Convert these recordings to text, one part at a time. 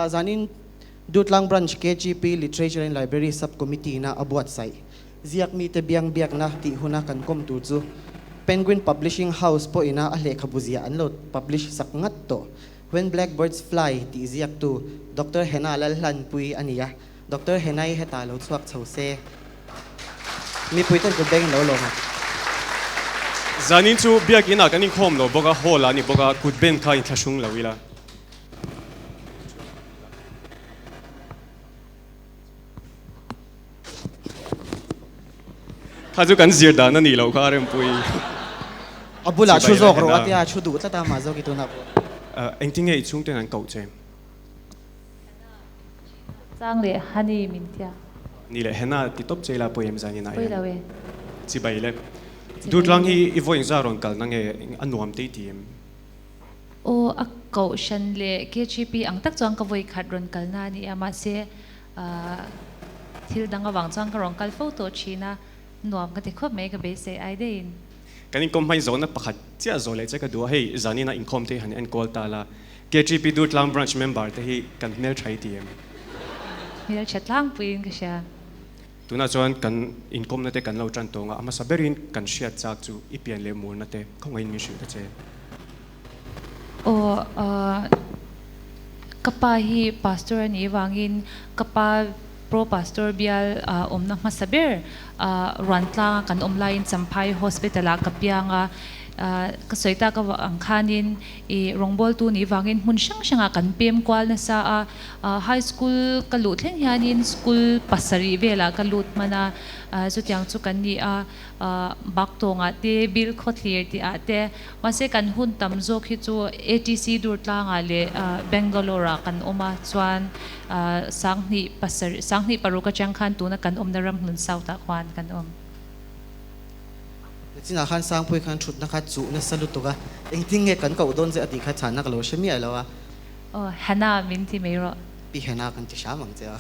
zanin Dutlang Branch KGP Literature and Library Sub Committee na a buatsaih ziak mite biang biakna tih huna kan kawm tur chu Penguin Publishing House pawhina a lehkhabu ziah an lo publish sak ngat tawh When Blackbirds Fly tih ziaktu Doctor Hena Lalhlanpui a ni a, Doctor Henai hetah lo chhuak chho se. Mipui ten kut beng in lo lawm a. Zanin chu biakinn ah kan inkhawm lo bawk a, hall ah a ni bawk a, kut ben kha inthlahrung lo ila. Kha chu kan zir dan a nih loh kha a rempui. A bulah thu zawk rawh a tia, thu duh tlat a mah zawk i tunah pawh. Engtin nge i chhungten an koh che? Chang leh Hani min tia. Ni leh Hena ti tawp che ila poem zanin ah hian. Pawi lo e. Chibai le. Dutlang hi i vawiin za rawn kalna nge a nuam tei ti em? Aw a kohhran leh KGP ang tak chuan ka vawi khat rawn kalna a ni a mahse thil dang avang chuan ka rawn kal fo tawh thin a, nuam ka ti khawp mai ka beisei ai daihin. Kan inkawm hmain zawhna pakhat chiah zawh leh che ka duh a, hei zanina inkhawm te hi han enkawl ta la, KGP Durtlang Branch member te hi kan hmeltha i ti em? Hmeltha tlangpuiin ka hria. Tunah chuan kan inkawmna te kan lo tan tawng a, a hmasa berin kan hriat chak chu i pian leh murna te khawngaihin min hrilh ta che. Aw, ka pa hi pastor a nih vangin ka pa pro pastor bial awmna hmasa ber Ruantlanga kan awm laiin Champhai Hospital ah ka piang a, ka sawi tak ang khanin i rawngbawltu nih vangin hmun hrang hrangah kan pem kual nasa a, High school ka luh thleng hianin school pasarih velah ka lut hman a, chutiang chu kan ni a, Baktawngah te, Bill Khawthlir tih ah te, mahse kan hun tam zawk hi chu ATC Durtlangah leh Bangalore ah kan awm a, chuan Sanghnih pasarih, Sanghnih paruk atang khan tuna kan awmna Ramhlun South ah khuan kan awm. Chinah khan Sangpui khan thutna kha chuh nasa lutuk a, engtin nge kan koh dawn che a tih kha chhanna ka lo hre miah lo a. Aw, Hannah min ti mai rawh. Pi Hannah kan ti hram ang che a.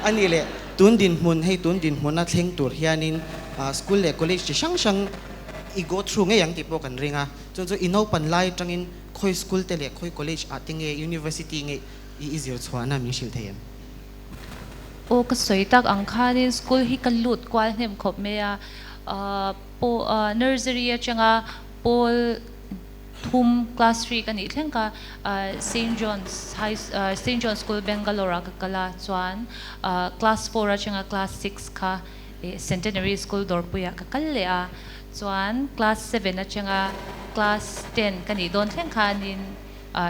A nih leh, tun dinhmun, hei tun dinhmuna thleng tur hianin school leh college chi hrang hrang i go through ngei ang tih pawh kan ring a. Chuan chu i naupan lai atangin khawi school te leh khawi college ah te nge university nge i i zir chhuahna min hrilh thei em? Aw, ka sawi tak ang khanin school hi ka lut kual hnem khawp mai a. Pawh nursery atanga pawl Thum class 3 ka nih thleng ka Saint John's High Saint John's School Bangalore ah ka kal a chuan class 4 atanga class 6 kha Centenary School Dawrpui ah ka kal leh a chuan class 7 atanga class 10 ka nih dawn thleng khanin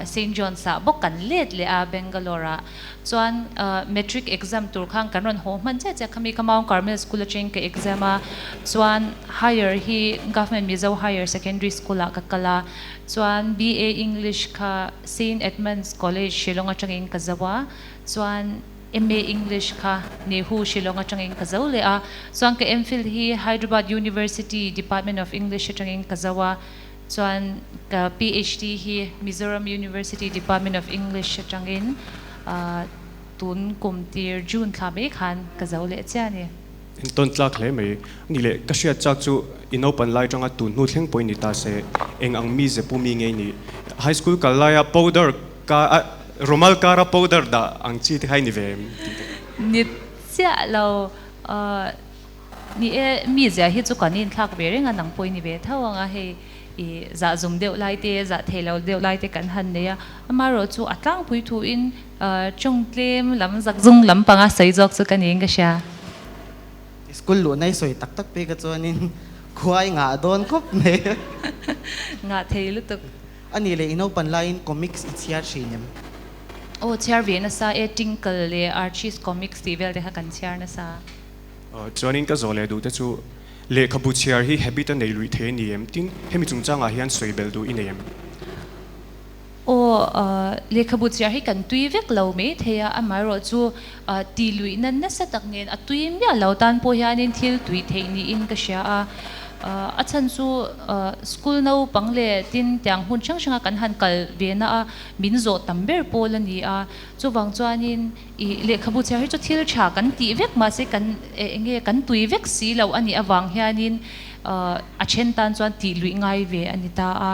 Saint John's ah bawk kan let leh a Bangalore ah chuan matric exam tur khan kan rawn haw hman chiah chiah khami kha Mount Carmel School atangin ka exam a chuan higher hi Government Mizo Higher Secondary School ah ka kal a chuan BA English kha Saint Edmund's College Shillong atangin ka zo a chuan MA English kha Nehu Shillong atangin ka zo leh a chuan ka MPhil hi Hyderabad University Department of English atangin ka zo a Chuan ka PhD hi Mizoram University Department of English atangin tun kum tir June thla mai khan ka zo leh chiah a ni. Entawn tlak hle mai. Ani leh ka hriat chak chu i naupan lai atanga tun hnu thleng pawhin ni ta se, eng ang mi ze pu mi ngei ni? High school kal laia powder ka rumal kara powder dah ang chi te kha i ni ve em tih te. Ni chiah lo. Ni e, mi zia hi chu kan inthlak ve reng a, nang pawh i ni ve tho ang a, hei i zah zum deuh lai te, zah thei lo deuh lai te kan han nei a, amaherawh chu a tlangpui thuin tawng tlem lam zak zung lam panga sawi zawk chu ka niin ka hria. School luh nai sawi tak tak phei ka chuanin khua i ngah dawn khawp mai. Ngah thei lutuk. A nih leh i naupan laiin comics i chhiar thin em? Aw, chhiar ve nasa e, Tinkle leh Archie's comics tih vel te kha kan chhiar nasa. Chuanin ka zawh leh duh te chu lehkhabu chhiar hi habit a nei luih thei a ni em? Tin, hemi chungchangah hian sawi belh duh i nei em? Aw, lehkhabu chhiar hi kan tui vek lo mai thei a, amaherawh chu ti luihna nasa tak nen a tui miah lo tan pawh hianin thil tui theih niin ka hria a. A chhan chu school naupang leh tin tiang hmun hrang hranga kan han kal ve na a, min zawh tam ber pawl a ni a. Chuvang chuanin I lehkhabu chhiar hi chu thil tha kan tih vek mahse kan eng nge kan tui vek si lo a nih avang hianin a then tan chuan tih luih ngai ve a ni ta a.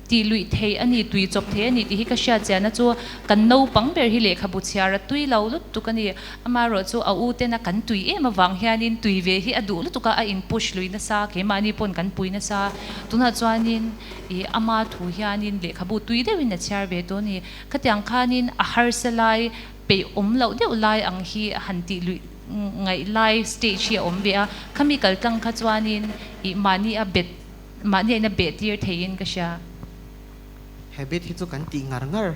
Tih luih theih a ni, tui chawp theih a ni tih hi ka hriat chiahna chu kan naupang ber hi lehkhabu chhiar a tui lo lutuk a ni. Amaherawh chu a u tena kan tui em avang hianin tui ve hi a duh lutuk a, a in push lui nasa, keimahni pawn kan pui nasa. Tunah chuanin ih ama thu hianin lehkhabu tui deuhin a chhiar ve tawh a ni. Khatiang khanin a harsa lai, peih awm loh deuh lai ang hi han tih luih ngaih lai stage hi a awm ve a. Khami kaltlang kha chuanin ih mahni a bet Mahni a ina beh tir theiin ka hria. Habit hi chu kan tih ngar ngar,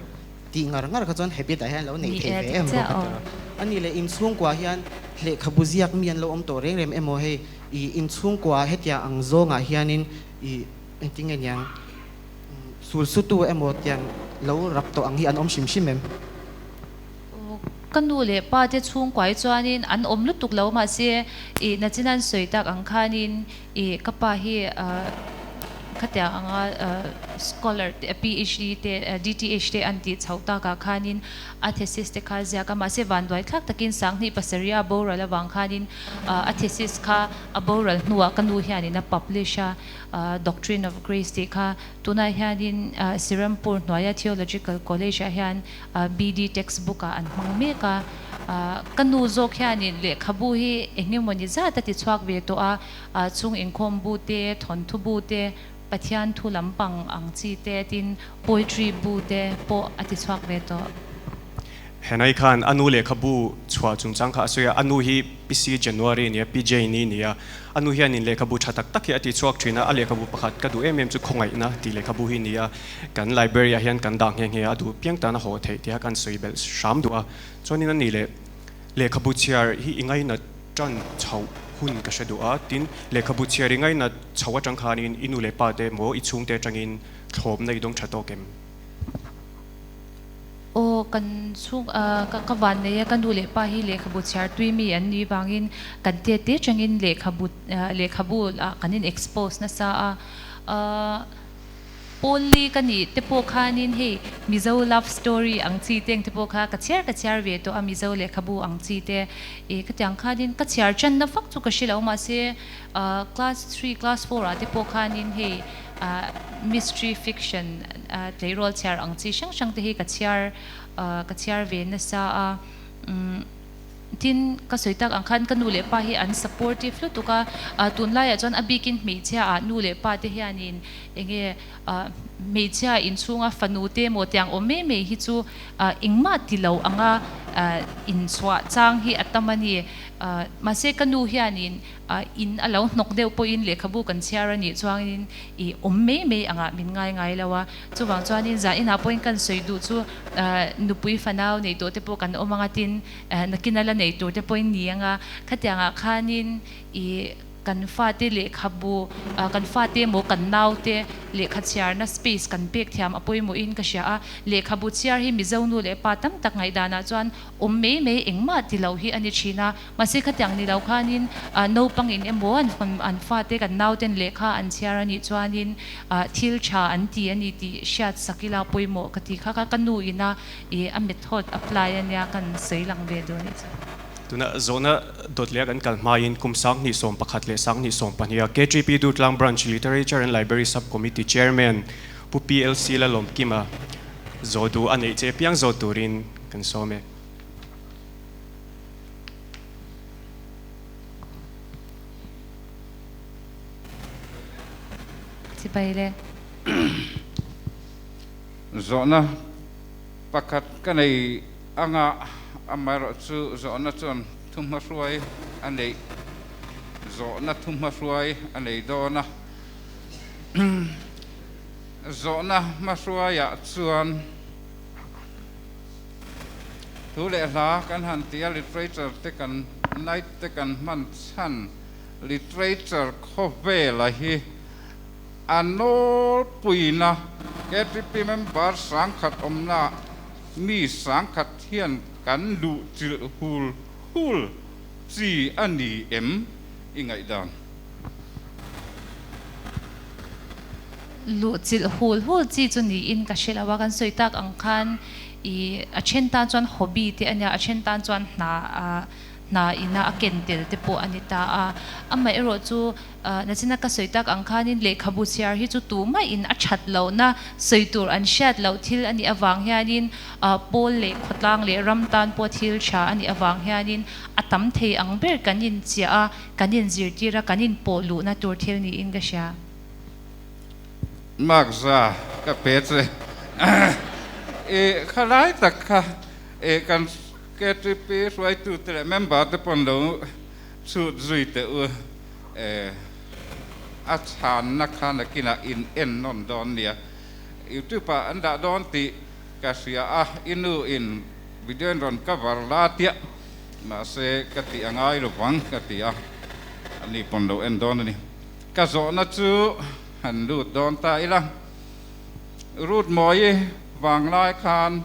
tih ngar ngar kha chuan habit ah hian lo neih theih ve em bawk a tawrh a. A nih leh inchhungkua hian lehkhabu ziak mi an lo awm tawh reng rem emaw hei i inchhungkua hetiang ang zawngah hianin i engtin nge niang sulsutu emaw tiang lo rap tawh ang hi an awm hrim hrim em? Ka nu leh pa te chhungkua hi chuanin an awm lutuk lo mahse i nachin an sawi tak ang khanin I ka pa hi khatiang anga scholar te PhD te DTH te an tih chhoh takah khanin a thesis te kha a ziak a, mahse vanduai thlak takin Sanghnih pasarih a boral avang khanin a thesis kha a boral hnuah ka nu hianin a publish a, Doctrine of Grace tih kha tunah hianin Serampore hnuaia Theological College ah hian BD textbook ah an hmang mek a. Ka nu zawk hianin lehkhabu hi eng emawni zat a ti chhuak ve tawh a, chung inkhawm bu te, thawnthu bu te, Pathian thu lampang ang chi te tin poetry bu te pawh a ti chhuak ve tawh. Henai khan a nu lehkhabu chhuah chungchang kha a sawi a, a nu hi PC January a ni a, Pi Jane i ni a, a nu hianin lehkhabu tha tak tak hi a ti chhuak thin a, a lehkhabu pakhat ka duh em em chu khawngaihna tih lehkhabu hi a ni a, kan library ah hian kan dah nghe nghe a, a duh piang tan a haw theih tih a kan sawi belh hram duh a. Chuanin a ni leh lehkhabu chhiar hi i ngainat tan chhoh hun ka hre duh a, tin lehkhabu chhiar i ngainat chhoh atang khanin i nu leh pa te emaw i chhungte atangin thlawpna i dawng tha tawk em? Aw kan chhung ka van nei a, ka nu leh pa hi lehkhabu chhiar tui mi an nih vangin kan te te tangin lehkhabu lehkhabu ah kan in expose nasa a, Pawlli ka nih te pawh khanin hei Mizo love story ang chi te ang te pawh kha ka chhiar ka chhiar ve tawh a, Mizo lehkhabu ang chi te ih khatiang khanin ka chhiar channa vak chu ka hre lo mahse class three class four ah te pawh khanin hei mystery fiction tleirawl chhiar ang chi hrang hrang te hi ka chhiar ka chhiar ve nasa a. Tin, ka sawi tak ang khan ka nu leh pa hi an supportive lutuk a, tunlaiah chuan a bikin hmeichhia ah nu leh pa te hianin enge hmeichhia inchhunga fanu te emaw tiang awm mai mai hi chu engmah ti lo anga inchhuah chang hi a tam a ni. Mahse ka nu hianin in a lo hnawk deuh pawhin lehkhabu kan chhiar a nih chuangin i awm mai mai angah min ngai ngai lo a. Chuvang chuanin zah inah pawhin kan sawi duh chu nupui fanau nei tawh te pawh kan awm anga tin nakin a la nei tur te pawhin ni anga khatiangah khanin i kan fate lehkhabu kan fate emaw kan naute lehkha chhiarna space kan pek thiam a pawimawhin ka hria a, lehkhabu chhiar hi Mizo nu leh pa tam tak ngaihdanah chuan awm mai mai engmah ti lo hi a ni thin a, mahse khatiang ni lo khanin naupangin emaw an fate kan nauten lehkha an chhiar a nih chuanin thil tha an ti a ni tih hriat sak ila pawimawh ka ti kha kha ka nu ina i a method apply a nia kan sawi lang ve dawn i chu. Tuna zawhna dawt leh a kan kal hmain kum 2011 leh 2022 a KTP Durtlang Branch Literature and Library Sub Committee Chairman Pu PLC Lalawmkima zawh duh a neih che piang zawt turin kan sawm e. Chibai le. Zawhna pakhat ka nei anga amaherawhchu zawhna chuan thuhmahruai a neih zawhna thuhmahruai a nei dawn a. Zawhna hmahruaiah chuan thu leh hla kan han ti a, literature te kan night te kan hman chhan literature khawvela hi a nawlpuina KTP member sangkhat awmna mi sangkhat hian kan luh chilh hul hul chi a ni em i ngaihdan? Luh chilh hul hul chi chu niin ka hre lo a, kan sawi tak ang khan i a then tan chuan hobby te a nia, a then tan chuan hna a. hna ina a ken tel te pawh a ni ta a. Amaherawhchu Nachina ka sawi tak ang khanin lehkhabu chhiar hi chu tumahin a that lohna sawi tur an hriat loh thil a nih avang hianin pawl leh khawtlang leh ram tan pawh thil tha a nih avang hianin a tam thei ang ber kan inchiah a, kan inzirtir a, kan inpawh luhna tur thil niin ka hria. Mark za ka pe che i khalai tak kha i kan KTP hruaitute leh member te pawn lo chhut zui teh u. E, a chhanna kha nakinah in en nawn dawn nia. Youtube ah an dah dawn tih ka hria a, i nu in video in rawn cover la tiah, mahse ka tih a ngai lo vang ka ti a, ani pawn lo en dawn a ni. Ka zawhna chu han lut dawn ta ila, Ruth Mawi vanglai khan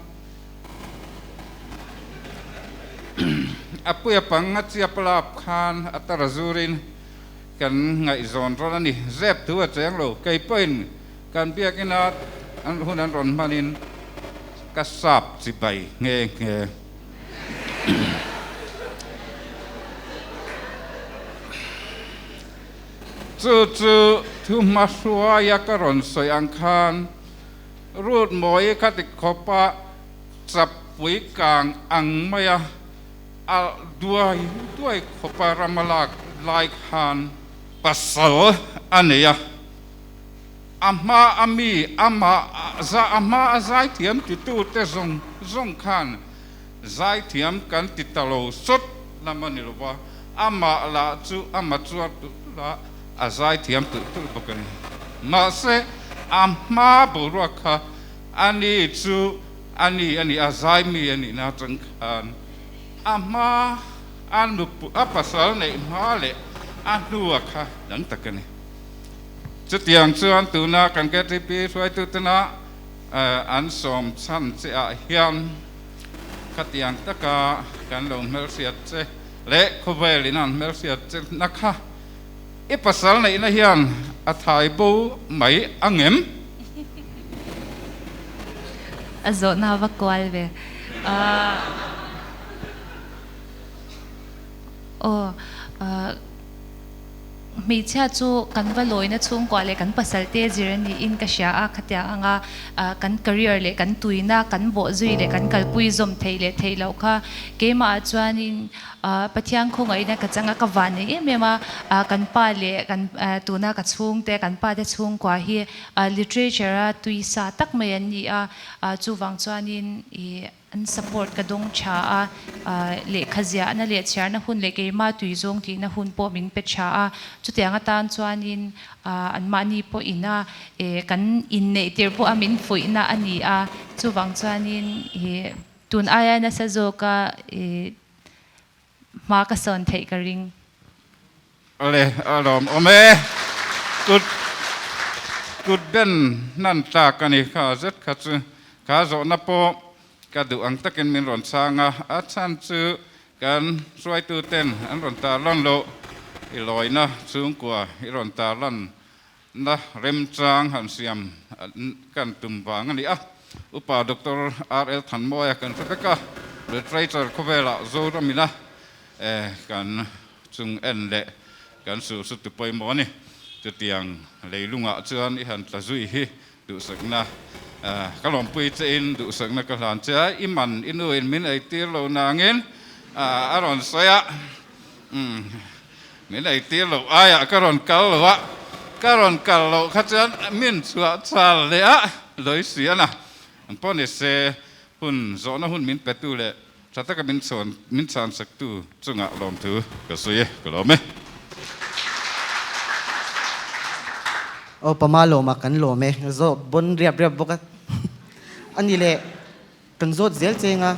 A puia pang a chiap lap khan a tar zurin kan ngaihzawn rawn a ni. Zep thu a cheng lo. Kei pawhin kan biakina an hun an rawn hmanin ka sap chi bai nghe nghe. Chu chu thu hmahruaia ka rawn sawi ang khan Ruth Mawi kha ti khawpa Chappui kang ang maia alh duai duai khawpa rama lak lai khan pasal a nei a, a hma a mi amah a hma a zaithiam titute zawng zawng khan zaithiam kan ti ta lo sawt lam a ni lo va, amah lah chu ama chuar tulh tulh a, a zaithiam tulh tulh bawk a ni. Mahse, a hma boruak kha Ani chu ani a ni a, zaimi a nihna atang khan a hma a nupu a pasal neih hma leh a hnua kha dang tak a ni. Chutiang chuan tuna kan KTP hruaitutena an sawm chhan che ah hian khatiang taka kan lo hmelhriat che leh khawvel in an hmelhriat che na kha I pasal neihna hian a thai bo mai ang em? A zawhna va kual ve. Aw, hmeichhia chu kan va lawina chhungkua leh kan pasal te zir a niin ka hria a, khatiang anga kan career leh kan tuina kan bawhzui leh kan kalpui zawm theih leh theih loh kha keimahah chuanin Pathian khawngaihna ka changa ka van nei em em a, kan pa leh kan tuna ka chhungte, kan pa te chhungkua hi literature a tui sa tak mai an ni a, chuvang chuanin ih an support ka dawng tha a, lehkha ziahna leh chhiarna hun leh keimah tui zawng tihna hun pawh min pe tha a, chutiang atan chuanin anmahni pawh ina kan inneih tir pawh a min fuihna a ni a, chuvang chuanin ih tun aia nasa zawka ih hma ka sawn theih ka ring. Awle, a lawm awm e. Kut kut ben hnan tlak a ni kha zet kha chu. Kha zawhna pawh ka duh ang takin min rawn chhang a, a chhan chu kan hruaitu ten an rawn tarlan loh i lawina chhungkua i rawn tarlan na remchang han siam kan tum vang a ni a. Upa Doctor RL Thanmawia kan hre vek a, Literature khawvelah Zoramina kan chung en leh kan suh su tu pawimawh a ni. Chutiang leilungah chuan i han tla zui hi duhsakna ka lawmpui chein duhsakna ka hlan che a, i man i nuin min eitir lo nangin a rawn sawi a. Min eitir loh aiah ka rawn kal lo a, ka rawn kal loh kha chuan min chhuah chal leh a, Loisiana an pawh ni se, hun zawhna hun min petu leh tha taka min chhawn min chhansaktu chungah lawmthu ka sawi e, ka lawm e. Aw pama lawma kan lawm e, zawh bawn riap riap bawk a a ni leh. Kan zawt zel cheng a,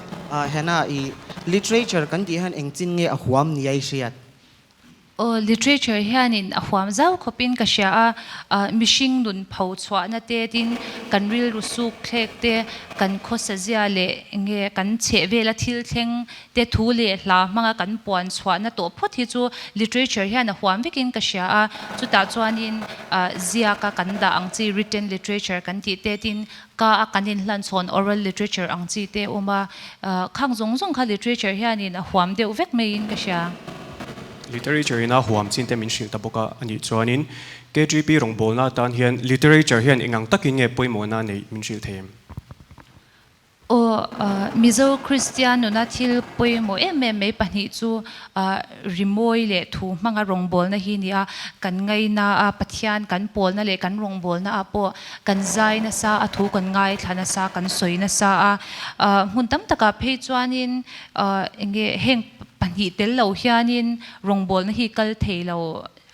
Hannah i literature kan tih hian engchin nge a huam nia i hriat? Aw, literature hianin a huam zau khawpin ka hria a, mihring nun pho chhuahna te tin kan rilru suk thlek te, kan khawsa zia leh nge kan chhehvela thil thleng te thu leh hla hmanga kan puan chhuahna tawh phawt hi chu literature hian a huam vekin ka hria a, chutah chuanin ziaka kan dah ang chi written literature kan tih te tin ka a kan inhlan chhawn oral literature ang chi te awm a, khang zawng zawng kha literature hianin a huam deuh vek maiin ka hria. Literature in a huam chin te min hrilh ta bawk a, anih chuanin KGP rawngbawlna atan hian literature hian eng ang takin nge pawimawhna neih min hrilh thei em? Aw, Mizo Kristian nuna thil pawimawh em em mai pahnih chu rimawi leh thu hmanga rawngbawlna hi nia. Kan ngaina a, Pathian kan pawlna leh kan rawngbawlna ah pawh kan zai nasa a, thu kan ngaithla nasa, kan sawi nasa a. Hmun tam takah phei chuanin enge heng pahnih tel lo hianin rawngbawlna hi kal thei lo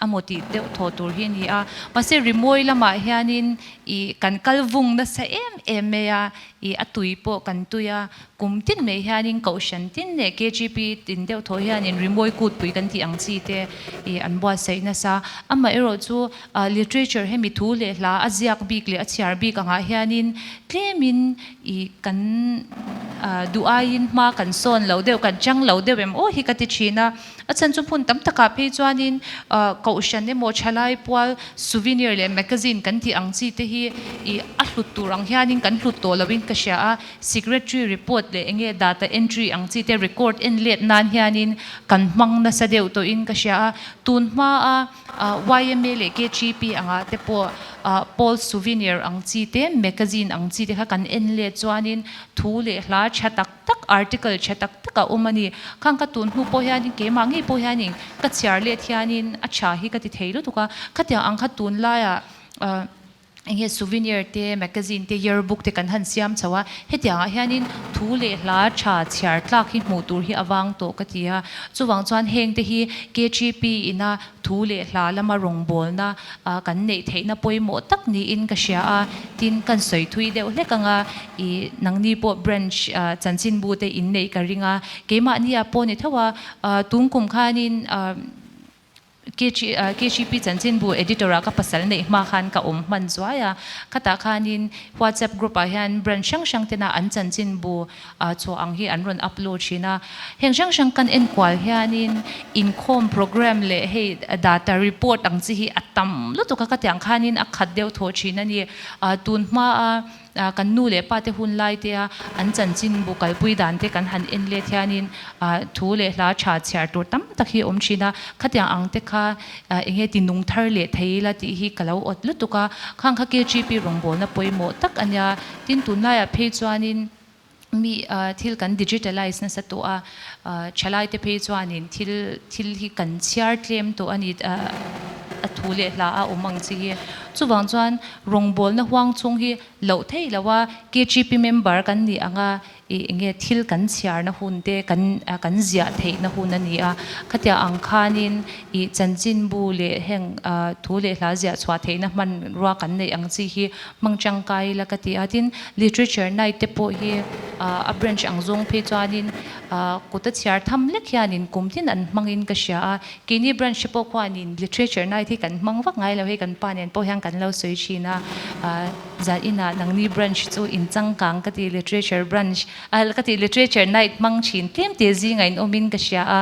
a maw tih deuh thaw tur hi a ni a, mahse rimawi lamah hianin ih kan kal vung nasa em em mai a, ih a tui pawh kan tui a, kum tin mai hianin kohhran tin leh KGP tin deuh thaw hianin rimawi kutpui kan tih ang chi te ih an buatsaih nasa. Amaherawh chu literature hemi thu leh hla a ziak bik leh a chhiar bik angah hianin tlemin ih kan duh aiin hma kan sawn lo deuh, kan chang lo deuh em aw hi ka ti thin a. A chhan chu hmun tam takah phei chuanin kohhran emaw thalai pual souvenir leh magazine kan tih ang chi te hi ih a hlut tur ang hianin kan hlut tawh loin ka hria a, secretary report leh enge data entry ang chi te record en let nan hianin kan hmang nasa deuh tawhin ka hria a, tun hmaa yma leh KGP angah te pawh pawl souvenir ang chi te magazine ang chi te kha kan en let chuanin thu leh hla tha tak tak article tha tak tak a awm a ni. Khang ka tun hnu pawh hianin keimah ngei pawh hianin ka chhiar let hianin a tha hi ka ti thei lutuk a, khatiang ang kha tunlaiah eng nge souvenir te, magazine te, yearbook te kan han siam chho a, hetiangah hianin thu leh hla tha chhiar tlak hi hmuh tur hi a vang tawh ka ti a, chuvang chuan heng te hi KGP ina Thu leh hla lama rawngbawlna kan neih theihna pawimawh tak niin ka hria a, tin kan sawi thui deuh hlek ang a, ih nangni pawh branch chanchinbu te in neih ka ring a, keimahnia pawh ni tho a, tun kum khanin KGP chanchinbu editor ah ka pasal neih hma khan ka awm hman zuai a, khatah khanin WhatsApp group ah hian branch hrang hrang tena an chanchinbu chhuah ang hi an rawn upload thin a. Heng hrang hrang kan enkual hianin inkhawm program leh hei data report ang chi hi a tam lutuk a, ka tiang khanin a khat deuh thawh thin a ni. Tun hmaa kan nu leh pa te hun lai te a an chanchin bu kalpui dan te kan han en let hianin thu leh hla tha chhiar tur tam tak hi a awm thin a. Khatiang ang te kha enge ti nung thar leh thei ila tih hi ka lo awt lutuk a. Khang kha KGP rawngbawlna pawimawh tak a nia. Tin tunlaiah phei chuanin mi thil kan digitalize nasa tawh a, thalaite phei chuanin thil thil hi kan chhiar tlem tawh a ni a thu leh hla a awm ang chi hi. Chuvang chuan rawngbawlna huang chhung hi loh theih loh a, KGP member kan nih anga ih enge thil kan chhiarna hun te kan kan ziah theihna hun a ni a, khatiang ang khanin ih chanchinbu leh heng thu leh hla ziah chhuah theihna hmanrua kan neih ang chi hi Hmang tangkai ila ka ti a, tin literature night te pawh hi a branch ang zawng phei chuanin kut a chhiar tham lek hianin kum tin an hmangin ka hria a, keini branch te pawh khuanin literature night hi kan hmang vak ngai lo hei kan pa nen pawh hian kan lo sawi thin a, zan inah nangni branch chu in changkang ka ti literature branch ka ti literature night hmang thin tlem te zingah in awmin ka hria a,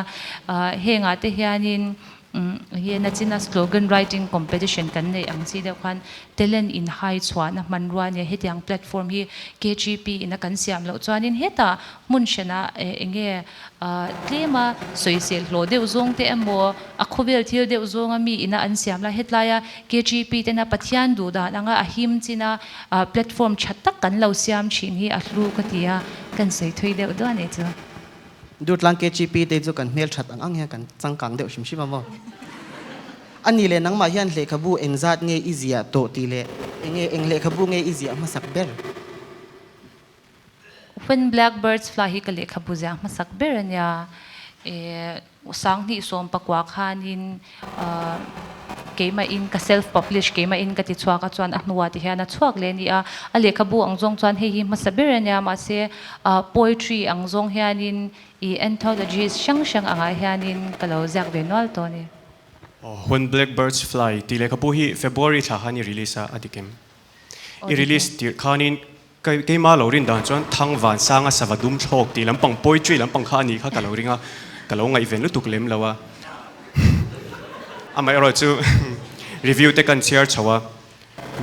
hengah te hianin Hi nachina slogan writing competition kan neih ang chi deuh khan talent in hai chhuahna hmanrua nia hetiang platform hi KGP ina kan siam loh chuanin hetah hmun hranah enge tlema sawisel hlawh deuh zawng te emaw a khawvel thil deuh zawnga mi ina an siam lai hetlaia KGP tena Pathian duh dan anga a him china platform tha tak kan lo siam thin hi a hlu ka ti a kan sawi thui deuh duah nih chu. Durtlang KGP te chu kan hmel that ang ang hian kan changkang deuh hrim hrim a maw? A ni leh nangmah hian lehkhabu engzat nge i ziah tawh tih leh enge eng lehkhabu nge i ziah hmasak ber? When Blackbirds Fly hi ka lehkhabu ziah hmasak ber a nia. E Sanghnih sawm pakua khanin keimahin ka self publish keimahin ka ti chhuak a chuan a hnuah ti hian a chhuak leh a ni a, a lehkhabu ang zawng chuan hei hi hmasa ber a nia mahse poetry ang zawng hianin ih anthologies hrang hrang angah hianin ka lo ziak ve nual tawh a ni. When Blackbirds Fly tih lehkhabu hi February thla khan i release a, a dik em? I release tirh khanin keima lo rin dan chuan Thang Van Sanga Sava Dum Thlawk tih lampang poetry lampang kha a nih kha ka lo ring a, ka lo ngaihven lutuk lem lo a. Amaherawh chu review te kan chhiar chho a,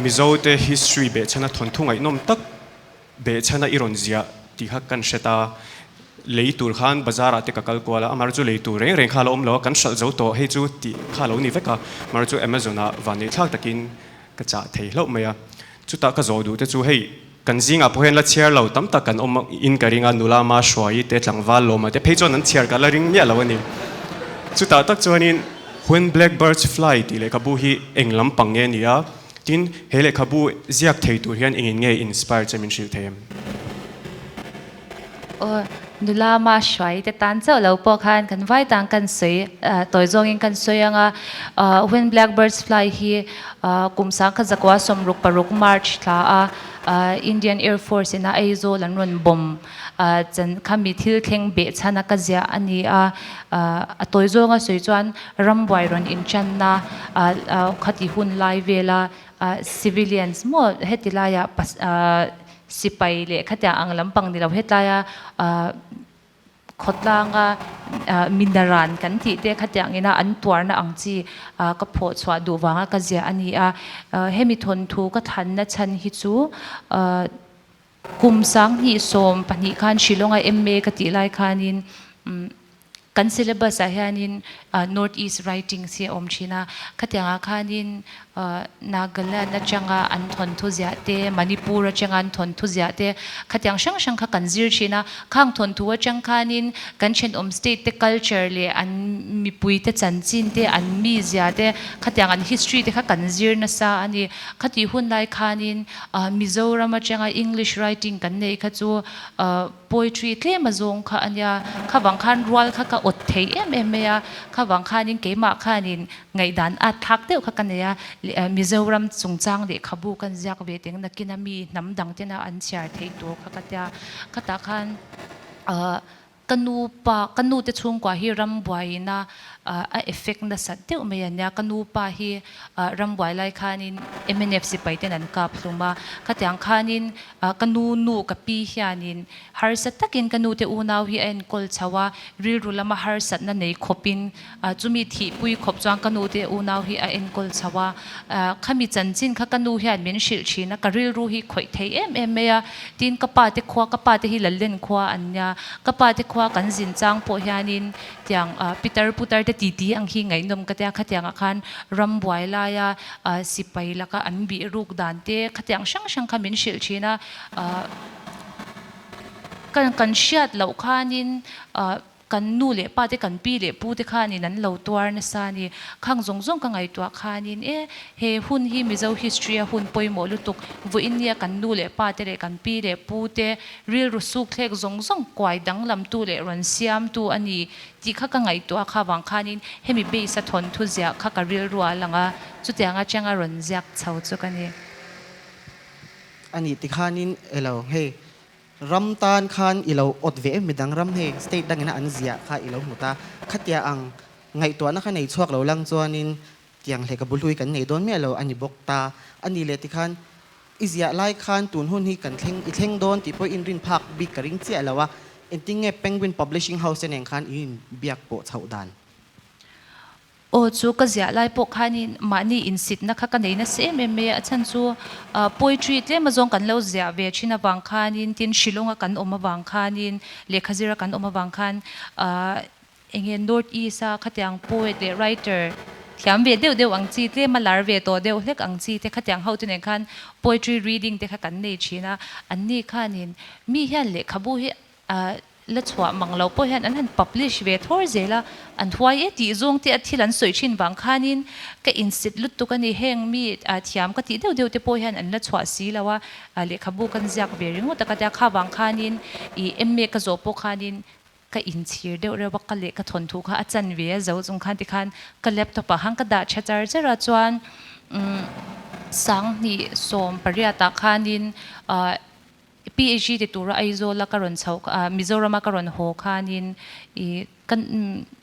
Mizo te history behchhana thawnthu ngaihnawm tak Behchhana i rawn ziah tih kha kan hre ta. Lei tur khan bazar ah te ka kal kual a, amar chu lei tur reng reng kha a lo awm lo a, kan hralh zo tawh hei chu tih kha a lo ni vek a, amar chu Amazon ah vanneih thlak takin ka chah thei hlauh mai a. Chutah ka zawh duh te chu hei kan zingah pawh hian la chhiar lo tam tak kan awm in ka ring a, nula ma hruai te tlangval lawma te phei chuan an chhiar ka la ring miah lo a ni. Chutah tak chuanin When Blackbirds Fly tih lehkhabu hi eng lampang nge ni a? Tin, he lehkhabu ziak thei tur hian engin nge inspire che min hrilh thei em? Aw, nula ma hruai te tan chauh lo pawh khan kan vai tang kan sawi, tawi zawngin kan sawi ang a. When Blackbirds Fly hi kum sangkhat zakua 66 March thla a Indian Air Force ina Aizawl an rawn bomb chan khami thil thleng beh chhan a ka ziah a ni a. A tawi zawnga sawi chuan Rambuai rawn inchanna khati hun lai vela civilians maw heti laia sipai leh khatiang ang lampang ni lo hetlaia khawtlanga minaran kan tih te khatiang ina an tuarna ang chi ka phawh chhuah duh vanga ka ziah a ni a. Hemi thawnthu ka thlanna chhan hi chu kum 2012 khan Shillong-a MA ka tih lai khanin Kan syllabus ah hianin North East writings hi a awm thin a, khatiangah khanin Nagaland atanga an thawnthu ziah te, Manipur atanga an thawnthu ziah te, khatiang hrang hrang kha kan zir thin a. Khang thawnthu atang khanin kan thenawm state te culture leh an mipui te chanchin te, an mizia te, khatiang an history te kha kan zir nasa a ni. Khatih hun lai khanin Mizoram atanga English writing kan neih kha chu Poetry tlem a zawng kha a nia, kha vang khan rual kha ka awt thei em em mai a, kha vang khanin keimah khanin ngaihdan at thlak deuh kha ka nei a, Mizoram chungchang lehkhabu kan ziak ve teng nakina mi hnam dang tena an chhiar theih tur kha ka tia, khatah khan ka nu pa ka nu te chhungkua hi ram buaina a effect nasat deuh mai a nia, ka nu pa hi rambuai lai khanin mnf sipai ten an kap hlum a, khatiang khanin Ka nu nu ka pi hianin harsa takin ka nute unau hi a enkawl chho a, rilru lama harsatna nei khawpin chumi thihpui khawp chuan ka nute unau hi a enkawl chho a. Khami chanchin kha ka nu hian min hrilh thin a, ka rilru hi khawih thei em em mai a. Tin, ka pate khua, ka pate hi Lallen khua an nia, ka pate khua kan zin chang pawh hianin tiang pitar putar te titi ang hi ngaihnawm ka tia, khatiangah khan ram buai laia sipai laka an bih ruk dan te khatiang hrang hrang kha min hrilh thin a, kan hriat loh khanin kan nu leh pa te kan pi leh pu te khanin an lo tuar nasa a ni. Khang zawng zawng ka ngaihtuah khanin e he hun hi Mizo history a hun pawimawh lutuk vawiin nia kan nu leh pa te leh kan pi leh pu te rilru suk thlek zawng zawng kuai danglamtu leh rawn siamtu a ni Tih kha ka ngaihtuah kha vang khanin hemi base a thawnthu ziah kha ka rilru a lang a, chutiang atanga rawn ziak chho chu ka ni. A nih ti khanin elo hei ram tan khan i lo awt ve em midang ram hei state dangina an ziah kha i lo hmu ta khatia ang ngaihtuahna kha nei chhuak lo lang chuanin tiang hleka bulhui kan nei dawn miah lo a ni bawk ta a ni leh tikhan I ziah lai khan tun hun hi kan thleng, i thleng dawn tih pawh inrin phak bik ka ring chiah lo a, engtin nge Penguin Publishing House te nen khan in inbiak pawh chhoh dan? Aw chu ka ziah lai pawh khanin mahni insitna kha ka nei nasa em em mai a, a chhan chu poetry tlem azawng kan lo ziah ve thin avang khanin tin Shillong a kan awm avang khanin lehkha zira kan awm avang khan Enge North East a khatiang poet leh writer thiam ve deuh deuh ang chi, tlem a lar ve tawh deuh hlek ang chi te khatiang ho te nen khan poetry reading te kha kan nei thin a, an ni khanin mi hian lehkhabu hi la chhuah mang lo pawh hian an han publish ve thawr zel a, an huai e tih zawng te a thil an sawi thin vang khanin ka insit lutuk a ni, heng mi thiam ka tih deuh deuh te pawh hian an la chhuah si lo a, lehkhabu kan ziak ve ringawt a ka tia, kha vang khanin ih MA ka zawh pawh khanin Ka inchhir deuh reuh a, ka leh ka thawnthu kha a chan ve a zo chung khan tikhan ka laptop ah khan ka dah tha char char a, chuan 2018 ah khanin PhD ti tura Aizawl a ka rawn chhoh Mizoram a ka rawn haw khanin ih. Ka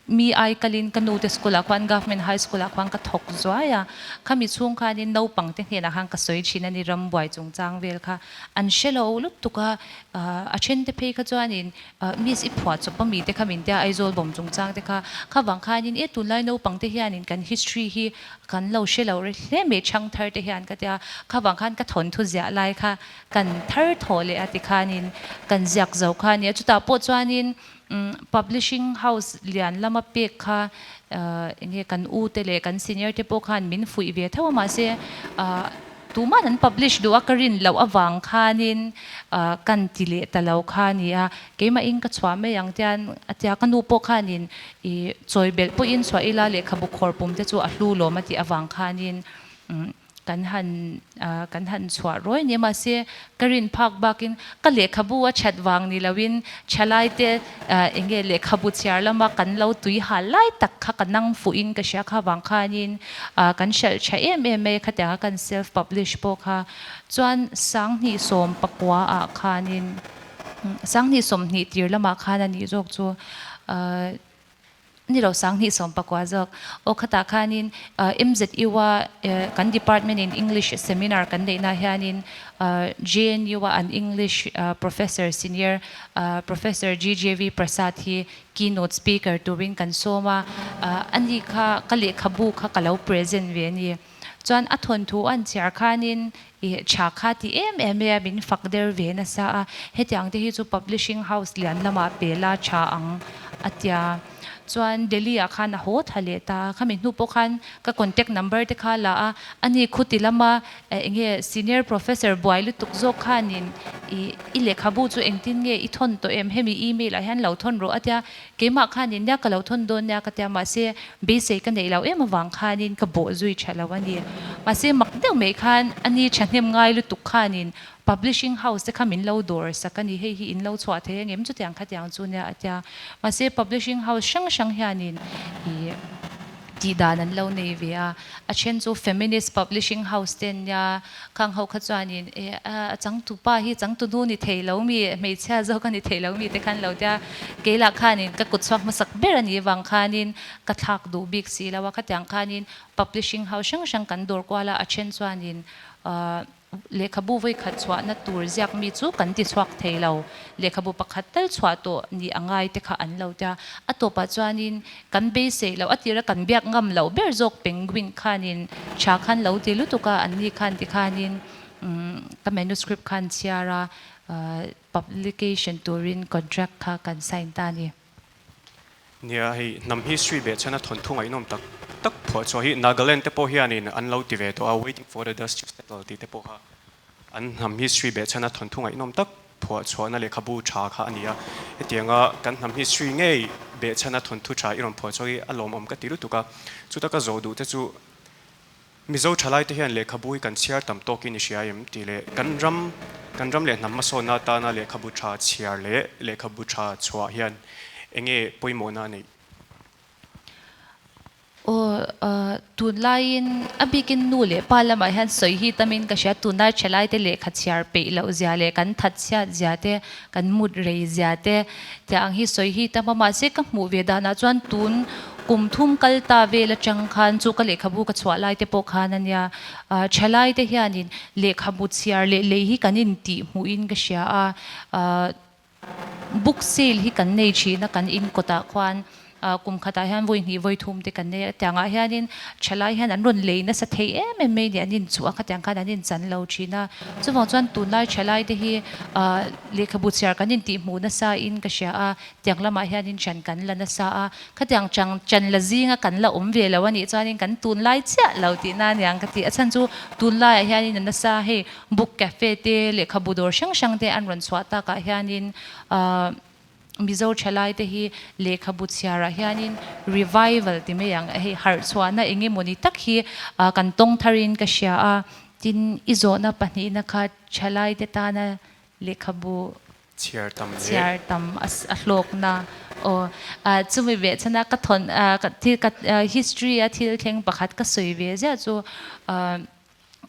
mi ai kalin ka nute school ah khuan Government High School ah khuan ka thawk zuai a, khami chhung khanin naupang te hnenah khan ka sawi thin a ni rambuai chungchang vel kha an hre lo lutuk a, a then te phei kha chuanin Miss i phuah chawp a mi te kha min tia Aizawl bawm chungchang te kha kha vang khanin e tunlai naupang te hianin kan history hi kan lo hre lo re hle mai chhang thar te hian ka tia, kha vang khan ka thawnthu ziah lai kha kan thar thawh leh a tikhanin kan ziak zo kha a nia, chutah pawh chuanin Publishing house lian lama pek kha enge kan u te leh kan senior te pawh khan min fuih ve tho a mahse tuman an publish duh a ka rin loh avang khanin kan ti leh ta lo kha a ni a, keimahin ka chhuah mai ang tian a tia ka nu pawh khanin i chawi belh pawhin chhuah ila lehkhabu khawr pum te chu a hlu lawm a tih avang khanin Kan han kan han chhuah ruai nia mahse ka rin phak bakin ka lehkhabu a that vang ni loin thalaite eng nge lehkhabu chhiar lama kan lo tui hal lai tak kha ka nang fuhin ka hria kha vang khanin kan hralh tha em em mai a khatianga kan self publish pawh kha chuan sanghnih sawm pakua ah khanin sanghnih sawmhnih tir lamah khan a nih zawk chu. Ni lo 2019 zawk. Aw khatah khanin MZU-a kan department in English seminar kan neihna hianin JNU-a an English professor senior Professor GJV Prasad hi keynote speaker turin kan sawm a, ani kha ka lehkhabu kha ka lo present ve a ni. Chuan a thawnthu an chhiar khanin i tha kha ti em em e a, min fak der ve nasa a, hetiang te hi chu publishing house lian lamah pe la tha ang a tia. Chuan Delhi ah khan a haw tha leh ta a, khami hnu pawh khan ka contact number te kha la a, ani khuti lama enge senior professor buai lutuk zawk khanin i i lehkhabu chu engtin nge i thawn tawh em hemi email ah hian lo thawn rawh a tia, Keimah khanin nia ka lo thawn dawn nia ka tia mahse beisei ka neih lo em avang khanin ka bawh zui tha lo a ni. Mahse mak deuh mai khan a ni thahnem ngai lutuk khanin publishing house te kha min lo dawr sak a ni, hei hi in lo chhuah thei angem chutiang khatiang chu nia a tia. Mahse publishing house hrang hrang hianin ih tih dan an lo nei ve a, a then chu feminist publishing house te an nia, khang ho kha chuanin e a changtu pa hi changtu nu ni thei lo mi, hmeichhia zawk a ni thei lo mi te khan lo tia, kei lah khanin ka kut chhuak hmasak ber a nih vang khanin ka thlak duh bik si lo a, khatiang khanin publishing house hrang hrang kan dawr kual a, a then chuanin ahh. Lehkhabu vawikhat chhuahna tur ziak mi chu kan ti chhuak thei lo. Lehkhabu pakhat tal chhuah tawh ni a ngai te kha an lo tia. A tawpah chuanin kan beisei loh, a tira kan biak ngam loh ber zawk Penguin khanin tha khan lo ti lutuk a, anni khan ti khanin ka manuscript khan chhiar a, publication turin contract kha kan sign ta a ni. Nia, hei hnam history beh chhan a thawnthu ngaihnawm tak tak phuah chhuah hi Nagaland te pawh hianin an lo ti ve tawh a, Waiting for the Dust to Settle tih te pawh kha an hnam history beh chhan a thawnthu ngaihnawm tak phuah chhuahna lehkhabu tha kha a ni a. Hetianga kan hnam history ngei beh chhan a thawnthu tha i rawn phuah chhuak hi a lawmawm ka ti lutuk a, chuta ka zawh duh te chu Mizo thalaite hian lehkhabu hi kan chhiar tam tawkin i hria em tih leh kan ram kan ram leh hnam hmasawnna atana lehkhabu tha chhiar leh lehkhabu tha chhuah hian enge pawimawhna a neih? Aw, tunlaiin a bikin nu leh pa lamah hian sawi hi tamin ka hria, tunlai thalaite lehkha chhiar peih loh zia leh kan that chhiat zia te, kan mut rei zia te tiah ang hi sawi hi tam a, mahse ka hmuh ve danah chuan tun Kum thum kal ta vel atang khan chu ka lehkhabu ka chhuah lai te pawh khan a nia. Thalai te hianin lehkhabu chhiar leh lei hi kan intih hmuhin ka hria a. Book sale hi kan nei thin a kan in kawtah khuan kum khatah hian vawi hnih vawi thum te kan nei a. Tiangah hianin thalai hian an rawn lei nasa thei em em mai ni an inchuh a khatiang khan an inchan lo thin a. Chuvang chuan tunlai thalai te hi lehkhabu chhiar kan intih hmuh nasa in ka hria a. Tiang lamah hianin chan kan la nasa a, khatiang chang chan la zinga kan la awm ve lo a nih chuanin kan tunlai chiah lo tihna aniang ka ti. A chhan chu tunlaiah hianin a nasa hei book cafe te lehkhabu dawr hrang hrang te an rawn chhuah takah hianin ahh Mizo thalai te hi lehkhabu chhiarah hianin revival ti mai ang hei harh chhuahna eng emawni tak hi kan tawng tharin ka hria a, tin i zawhna pahnihna kha thalai te tana lehkhabu Chhiar tam leh. Chhiar tam a hlawkna aw. Chumi ve chhan a ka thawn ka thil ka history a thil thleng pakhat ka sawi ve ziah chu.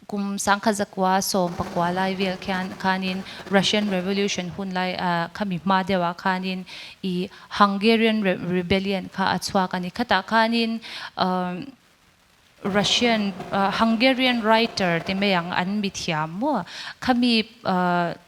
Kum 1919 lai vel khian khanin Russian Revolution hun lai khami hma deuhah khanin i Hungarian Rebellion kha a chhuak a ni. Khatah khanin Russian Hungarian writer ti mai ang an mithiam maw khami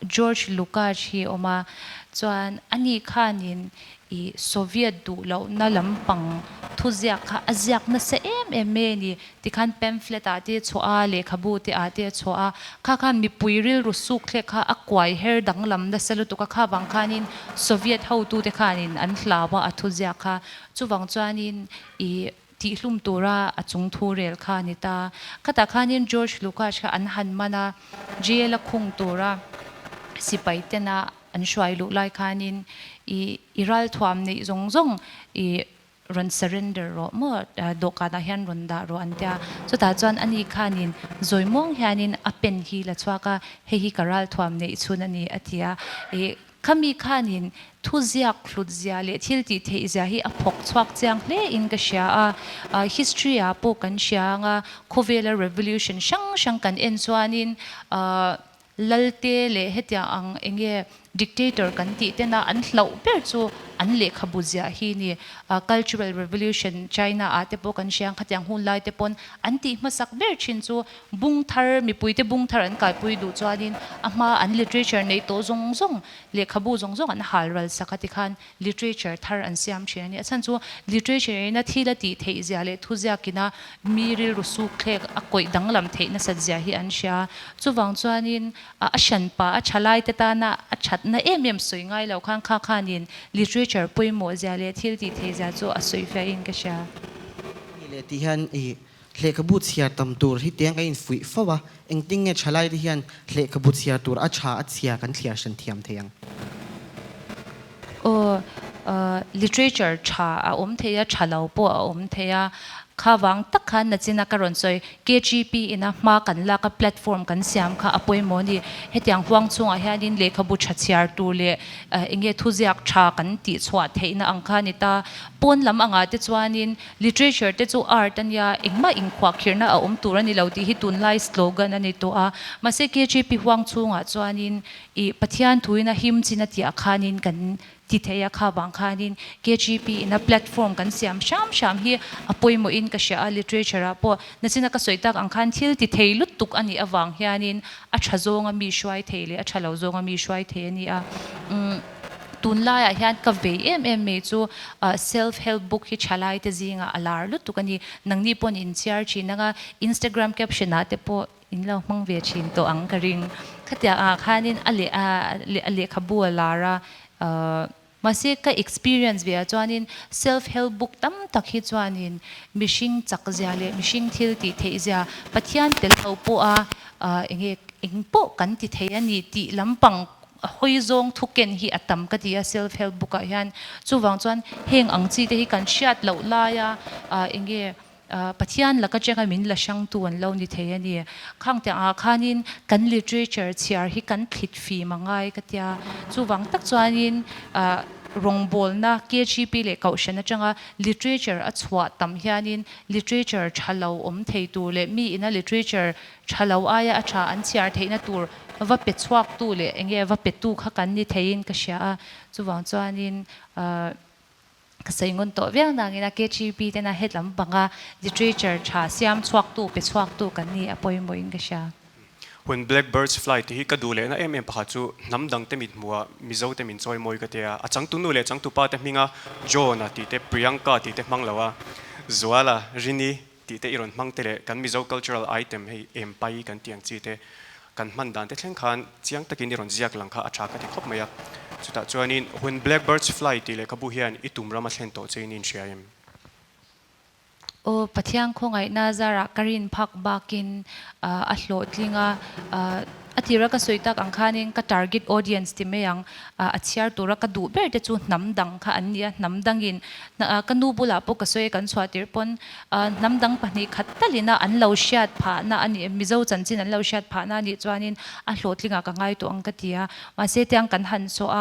George Lukács hi a awm a, chuan ani khanin I Soviet duh lohna lampang thuziak kha a ziak nasa em em mai a ni. Tikhan pamphlet ah te a chhuah a, lehkhabu te ah te a chhuah a, kha khan mipui rilru suk thlek kha a kuai her danglam nasa lutuk a, kha vang khanin Soviet hotute khanin an hlau a, a thuziak kha. Chuvang chuanin i tihhlum tura a chung thu rel kha a ni ta. Khatah khanin George Lukács kha an han man a, jail a khung tura sipai tena An hruai luh lai khanin i i ralthuam neih zawng zawng i rawn surrender rawh maw dawhkanah hian rawn dah rawh an tia. Chutah chuan ani khanin zawi muang hianin a pen hi la chhuak a, hei hi ka ralthuam neih chhun a ni a ti a. I khami khanin thuziak hlut zia leh thil tih theih zia hi a phawk chhuak chiang hle in ka hria a. History ah pawh kan hria ang a, khawvela revolution hrang hrang kan en chuanin Lalte leh hetiang ang enge dictator kan tih tena an hlauh ber chu an lehkhabu ziah hi ni. Cultural revolution China ah te pawh kan hria ang khatiang hun lai te pawn an tih hmasak ber thin chu bung thar mipuite bung thar an kaipui duh chuanin a hma an literature neih tawh zawng zawng lehkhabu zawng zawng an hal ral sak a tikhan literature thar an siam thin a ni. A chhan chu literature ina thil a tih theih zia leh thuziakina mi rilru suk thlek a kawih danglam theih nasat zia hi an hria. Chuvang chuanin a hranpa a thalaite tana a thatna em em sawi ngai lo khan kha khanin literature pawimawh zia leh thil tih theih zia chu a sawi fiahin ka hria. Ni leh tih hian i lehkhabu chhiar tam tur hi tiang ka infuih fo a, engtin nge thalaite hian lehkhabu chhiar tur a tha a chhia kan thliar hran thiam thei ang? Aw, literature tha a awm thei a, tha lo pawh a awm thei a. Kha vang tak khan nachina ka rawn sawi, KGP ina hma kan lak a platform kan siam kha a pawimawh a ni. Hetiang huang chhungah hianin lehkhabu tha chhiar tur leh enge thuziak tha kan tihchhuah theihna ang kha a ni ta. Pawn lam angah te chuanin Literature te chu art a nia, engmah inkhuahkhirhna a awm tur a ni lo tih hi tunlai slogan a ni tawh a. Mahse KGP huang chhungah chuanin ih Pathian thuin a him chin a tihah khanin kan ti thei a, kha vang khanin KGP ina platform kan siam hram hram hi a pawimawhin ka hria a, literature ah pawh nachina ka sawi tak ang khan thil ti thei lutuk a nih avang hianin a tha zawnga mi hruai thei leh a tha lo zawnga mi hruai thei a ni a. Tunlaiah hian ka vei em em mai chu self help book hi thalai te zingah a lar lutuk a ni. Nangni pawn in chhiar thin anga Instagram caption ah te pawh in lo hmang ve thin tawh ang ka ring. Khatiang ah khanin a leh a lehkhabu a lar a, mahse ka experience ve ah chuanin self help book tam tak hi chuanin mihring chak zia leh mihring thil tih theih zia Pathian tel lo pawh a enge eng pawh kan ti thei a ni tih lampang A hawi zawng thu ken hi a tam ka ti a self help book ah hian. Chuvang chuan heng ang chi te hi kan hriat loh laia enge Pathian laka cheng a min la hrangtu an lo ni thei a ni. Khang te ah khanin kan literature chhiar hi kan thlit fim a ngai ka tia. Chuvang tak chuanin rawngbawlna KGP leh Kohhran atanga literature a chhuah tam hianin literature tha lo awm thei tur leh mi ina literature Tha lo aia a tha an chhiar theihna tur va pe chhuaktu leh enge va petu kha kan ni theiin ka hria a, chuvang chuanin ka sawi ngun tawh viau nangin a KGB tena het lampanga literature tha siam chhuaktu pe chhuaktu kan ni a pawimawhin ka hria. Hun Blackbirds Fly tih hi ka duh lehna em em pakhat chu hnam dangte mit hmuha Mizote min chawi mawi ka tia, a changtunu leh changtupa te hminga John-a tih te Priyanka tih te hmang lo a, Zuala, Rini, Tih te i rawn hmang te leh kan Mizo cultural item hei em pai kan tih ang chi te kan hman dan te thleng khan chiang takin i rawn ziak lang kha a tha ka ti khawp mai a. Chutah chuanin When Blackbirds Fly tih lehkhabu hian i tum ram a thlen tawh che in i inhria em? Aw, Pathian khawngaihna zarah ka rin phak bakin a hlawhtling a. A tira ka sawi tak ang khanin ka target audience ti mai ang, a chhiar tura ka duh ber te chu hnam dang kha an ni a, hnam dangin ka nu bulah pawh ka sawi a kan chhuah tir pawn hnam dang pahnih khat talina an lo hriat phahna a nih, Mizo chanchin an lo hriat phahna a nih chuanin a hlawhtlingah ka ngai tawh ang ka ti a, mahse tiang kan han sawh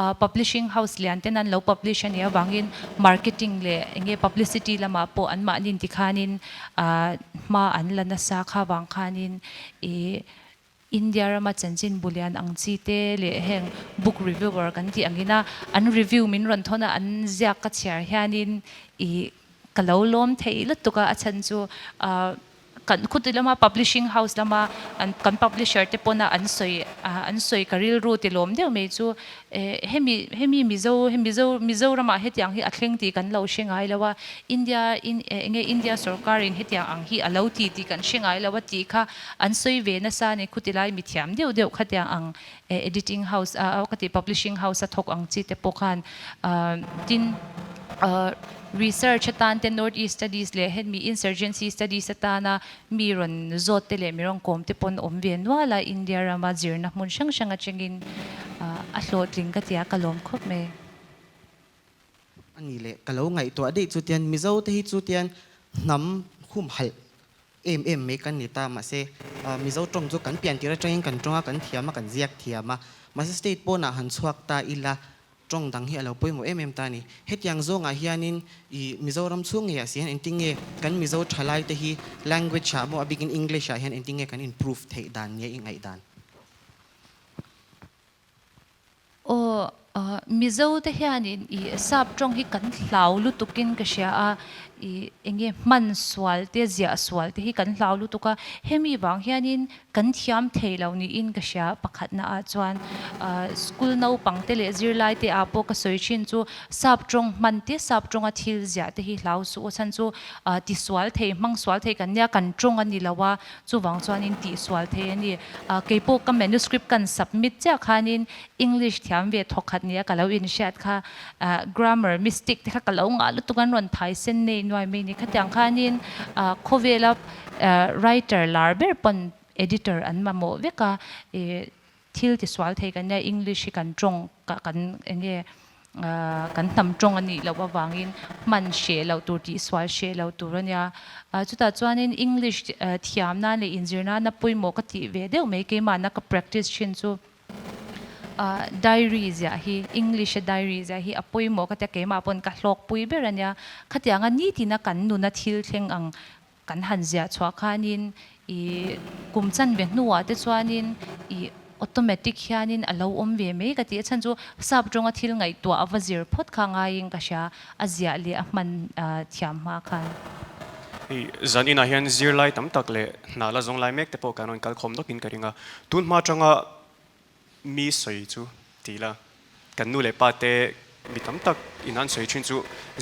a, publishing house lian ten an lo publish a nih avangin marketing leh eng nge publicity lamah pawh anmahni tikhanin hma an la nasa kha vang khanin ih India rama chanchin bu lian ang chi te leh heng book reviewer kan tih angina an review min rawn thawn a, an ziak ka chhiar hianin ih ka lo lawm theih lutuk a, a chhan chu ah kan khuti lama publishing house lama an kan publisher te pawna an sawi an sawi ka rilru ti lawm deuh mai chu eh hemi hemi Mizo Mizo Mizoramah hetiang hi a thleng tih kan lo hre ngai lo a, India in eng nge India sorkarin hetiang ang hi a lo ti tih kan hre ngai lo a tih kha An sawi ve nasa a ni, khuti lai mithiam deuh deuh khatiang ang editing house a ka tih publishing house a thawk ang chi te pawh khan tin research atan te North East studies leh hemi insurgency studies atana mi rawn zawt te leh mi rawn kawm te pawn awm ve nual a, India rama zirna hmun hrang hrang atangin a hlawhtling ka tia ka lawm khawp mai. A ni leh ka lo ngaihtuah daih chu tian Mizo te hi chu tian hnam humhalh Em em mai kan ni ta, mahse Mizo tawng chu kan pian tir atangin kan tawng a, kan thiam a, kan ziak thiam a. Mahse state pawnah han chhuak ta ila, tawng dang hi a lo pawimawh em em ta a ni. Hetiang zawngah hianin i Mizoram chhung ngeiah si hian engtin nge kan Mizo thalai te hi language ah maw a bikin English ah hian engtin nge kan improve theih dan nge i ngaihdan? Aw, Mizo te hianin i sap tawng hi kan hlau lutukin ka hria a, i enge hman sual te ziah sual te hi kan hlau lutuk a, hemi vang hianin kan thiam thei lo niin ka hria pakhatna ah chuan school naupang te leh zirlai te ah pawh ka sawi thin chu sap tawng hman te sap tawnga thil ziah te hi hlau suh aw chhan chu ti sual thei hmang sual thei kan nia kan tawng a ni lo a, Chuvang chuanin tihsual thei a ni. Keipawh ka manuscript kan submit chiah khanin English thiam ve thawkhat nia ka lo inhriat kha grammar mistake te kha ka lo ngah lutuk an rawn thai sen nei nuai mai ni. Khatiang khanin khawvela writer lar ber pawn editor an mamawh vek a, Thil tisual thei kan nia, English hi kan tawng kan eng nge kan hnam tawng a nih loh avangin hman hreh loh tur tihsual hreh loh tur a nia. Chutah chuanin English thiam nan leh inzir nana pawimawh ka tih ve deuh mai keimahna ka practice thin chu diary ziah hi English a diary ziah hi a pawimawh ka tia keimah pawn ka hlawkpui ber a nia. Khatianga nitina kan nuna thil thleng ang Kan han ziah chhuah khanin i kum chanve hnuah te chuanin i automatic hianin a lo awm ve mai ka ti. A chhan chu sap tawnga thil ngaihtuah a va zir phawt kha ngaiin ka hria, a ziah leh a hman thiam hma khan. Hei zan inah hian zirlai tam tak leh hna la zawng lai mek te pawh kan rawn kal khawm nawkin ka ring a. Tun hma atanga Mi sawi chu ti la, kan nu leh pa te mi tam tak in an sawi thin chu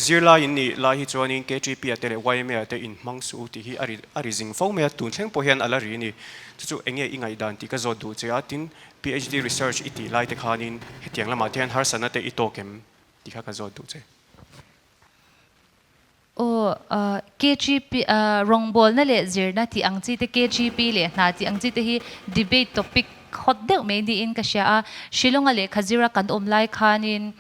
zirlai in nih lai hi chuanin KTP ah te leh YMA ah te in hmang suh u tih hi a ri a ri zing fo mai a, tun thleng pawh hian a la ri a ni. Chu chu enge i ngaihdan tih ka zawt duh che a, tin PhD research i tih lai te khanin hetiang lamah te hian harsatna te i tawk em tih kha ka zawt duh che. Aw, KGP, rawngbawlna leh zirna tih ang chi te, KGP leh hna tih ang chi te hi debate topic hot deuh mai niin ka hria a. Shillong-a lehkha zira kan awm lai khanin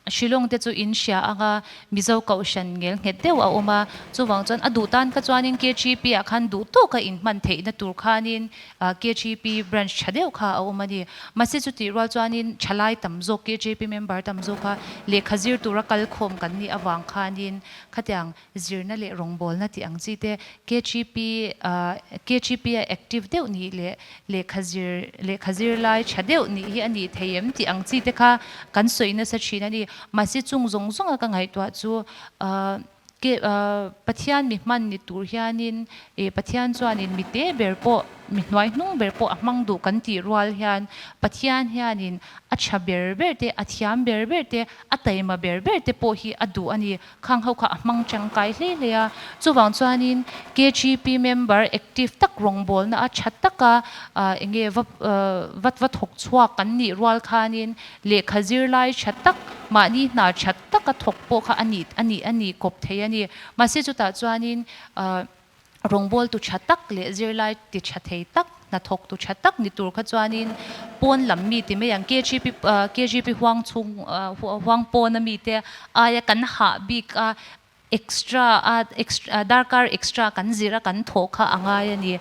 Shillong te chu in hria anga Mizo kohhran ngel nghet deuh a awm a. Chuvang chuan a duh tan kha chuanin KGP-ah khan duh tawka inhman theihna tur khanin KGP branch tha deuh kha a awm a ni. Mahse chutih rual chuanin thalai tam zawk KGP member tam zawk kha lehkha zir tura kal khawm kan nih avang khanin khatiang zirna leh rawngbawlna tih ang chi te KGP KGP a active deuh nih leh lehkha zir lehkha zir lai tha deuh nih hi a nih thei em tih ang chi te kha kan sawi nasa thin a ni. Mahse chung zawng zawnga ka ngaihtuah chu Ke Pathian mi hman ni tur hianin e Pathian chuanin mi te ber pawh mi hnuai hnung ber pawh a hmang duh kan tih rual hian Pathian hianin a tha ber ber te, a thiam ber ber te, a taima ber ber te pawh hi a duh a ni. Khang ho kha a hmang tangkai hle hle a. Chuvang chuanin KGP member active tak rawngbawlna a tha taka enge va vat va thawk chhuak kan nih rual khanin lehkha zirlai tha tak mahni hna tha taka thawk pawh kha a nih a nih a nih kawp thei a ni. Mahse chutah chuanin rawngbawltu tha tak leh zirlai ti tha thei tak hnathawk tu tha tak ni tur kha chuanin pawn lam mi ti mai ang KGP KGP huang chhung huang pawna mite aia kan hah bik a Extra a extra darkar extra kan zir a kan thawh kha a ngai a ni.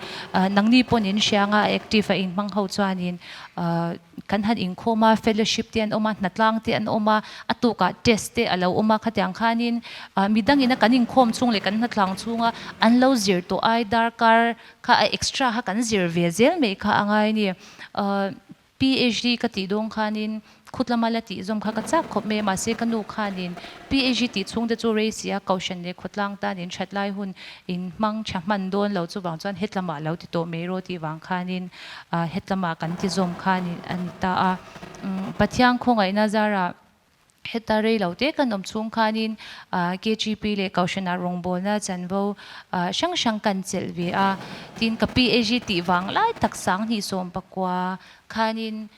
Nangni pawn in hriang a active a inhmang ho chuanin kan han inkhawm a fellowship te an awm a hnatlang te an awm a a tukah test te a lo awm a khatiang khanin midangin a kan inkhawm chhung leh kan hnatlang chhunga an lo zir tawh ai darkar kha a extra kha kan zir ve zel mai kha a ngai a ni. PhD ka tih dawn khanin khutlama la tih zawm kha ka chak khawp mai a, mahse ka nu khanin PhD tih chhung te chu rei si a, Kohhran leh khawtlang tanin that lai hun in hmang tha hman dawn lo chuvang chuan hetlamah lo ti tawh mai rawh tih vang khanin hetlamah kan ti zawm khanin a ni ta a. Pathian khawngaihna zarah Heta rei lo te kan awm chhung khanin KGP leh Kohhranah rawngbawlna chanvo hrang hrang kan chelh ve a. Tin, ka PAG tih vang lai tak 2019 khanin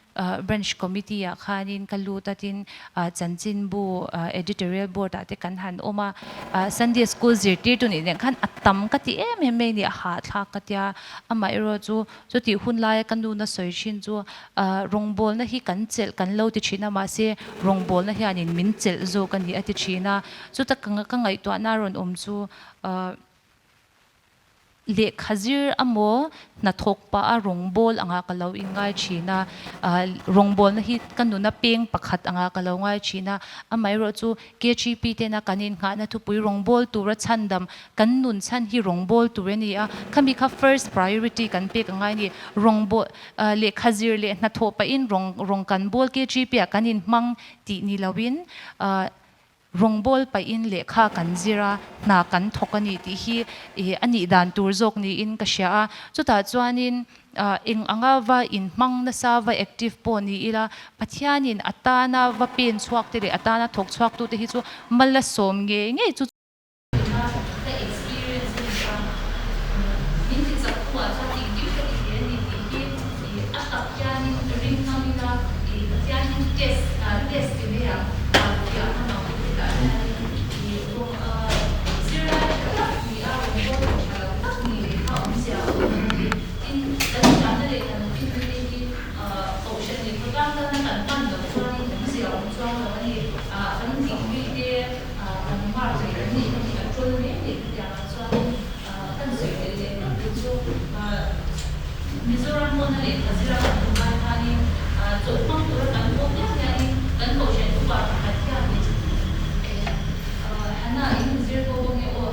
Branch Committee ah khanin ka lut a, tin chanchinbu Editorial Board ah te kan han awm a. Sunday School zirtirtu nih nen khan a tam ka ti em em mai a ni, a hahthlak ka tia. Amaherawhchu chu Chutih hun laia ka nuna sawi thin chu rawngbawlna hi kan chelh kan lo ti thin a, mahse rawngbawlna hianin min chelh zawk a ni a ti thin a. Chuta ka ngaihtuahna rawn awm chu lehkha zir amaw hnathawk pah a rawngbâwl angah ka lo inngai thin a, rawngbawlna hi ka nuna peng pakhat angah ka lo ngai thin a, amaherawhchu KGP tena kan innghahna thupui rawngbâwl tura chhandam kan nun chhan hi rawngbâwl tur a ni a, khami kha first priority kan pek a ngai a ni. Rawngbâwl lehkha zir leh hnathawh pahin rawng rawng kan bâwl KGP ah kan inhmang tih ni loin rawngbâwl pahin lehkha kan zir a, hna kan thawk a ni tih hi a nih dan tur zawk niin ka hria a. Chutah chuanin Eng anga va inhmang nasa va active pawh ni ila, Pathianin a tana va pen chhuak te leh a tana thawk chhuak tute hi chu mal a sawm ngei ngei chu. Tuna ka experience a ni a, min ti chak tu ah chuan engkim ka ti thei a ni tih hi a tak hianin ring ngam ila, Pathianin test test ti mai ang fiah ngam ang u hetah hianin zirlai tha tak ni a, rawngbawltu tha lo tak ni leh kha awmzia a awm a ni. Tin, kan thiamna leh kan finna te hi Kohhran leh khawtlang tana kan hman loh chuanin awmzia a awm chuang lo a ni. Kan degree te, kan mark leh kan nihna hi a tul mai a ni. Chutiangah chuanin kan sawi tel leh tak te chu Mizoram pawna lehkha zira kan awm lai khanin chawlh hmang tura kan awm hian hianin kan Kohhran upa pakhat hianin Hannah in zir ko bawk nge aw,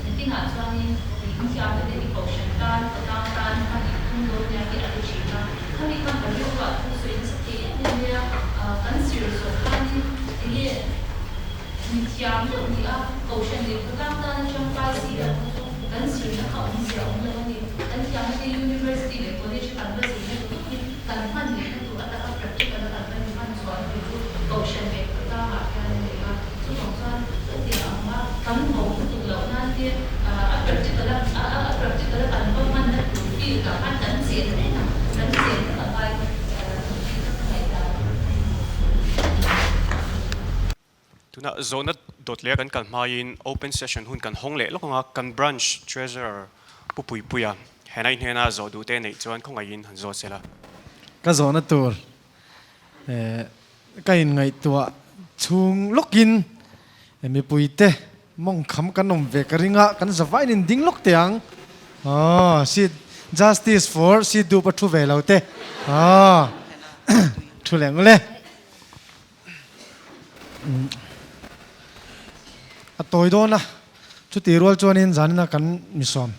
nakinah chuanin in thiamna te hi Kohhran tan, khawtlang tan hman in tum dawn nia tih a ti thin a. Khami khan ka rilruah thu sawi nasa thei em em mai a, kan zir zawh khanin enge mi thiam deuh ni a, Kohhran leh khawtlang tana tangkai si lo kha chu kan zirna kha awmzia awm lo a ni. Kan thiamna te University leh College a kan va zirna duh duhin kan hman lehna tur ataka practical a kan va inhman chhuah tur chu Kohhran leh khawtlangah hian a ni a. Chuvang chuan chutiang anga kan ho lutuk loh nan te a practical a a practical a kan va hmanna tur field ah khan kan chen reng a, kan chen vek a ngai tih kha ka ngaihdan a ni. Tuna zawhna dawt leh a kan kal hmain open session hun kan hawng leh lawk anga kan branch treasurer Pu Puipuia Henai hnena zawh duh te neih chuan khawngaihin han zawt sela. Ka zawhna tur ka inngaihtuah chhung lawkin mipuite mawngkham kan awm ve ka ring a, kan zavain in ding lawk teh ang. Aw, seat justice for seat dup a thu ve lo te. Aw, thu leh ngawlh e. A tawi dawn a, chutih rual chuanin zanina kan misawm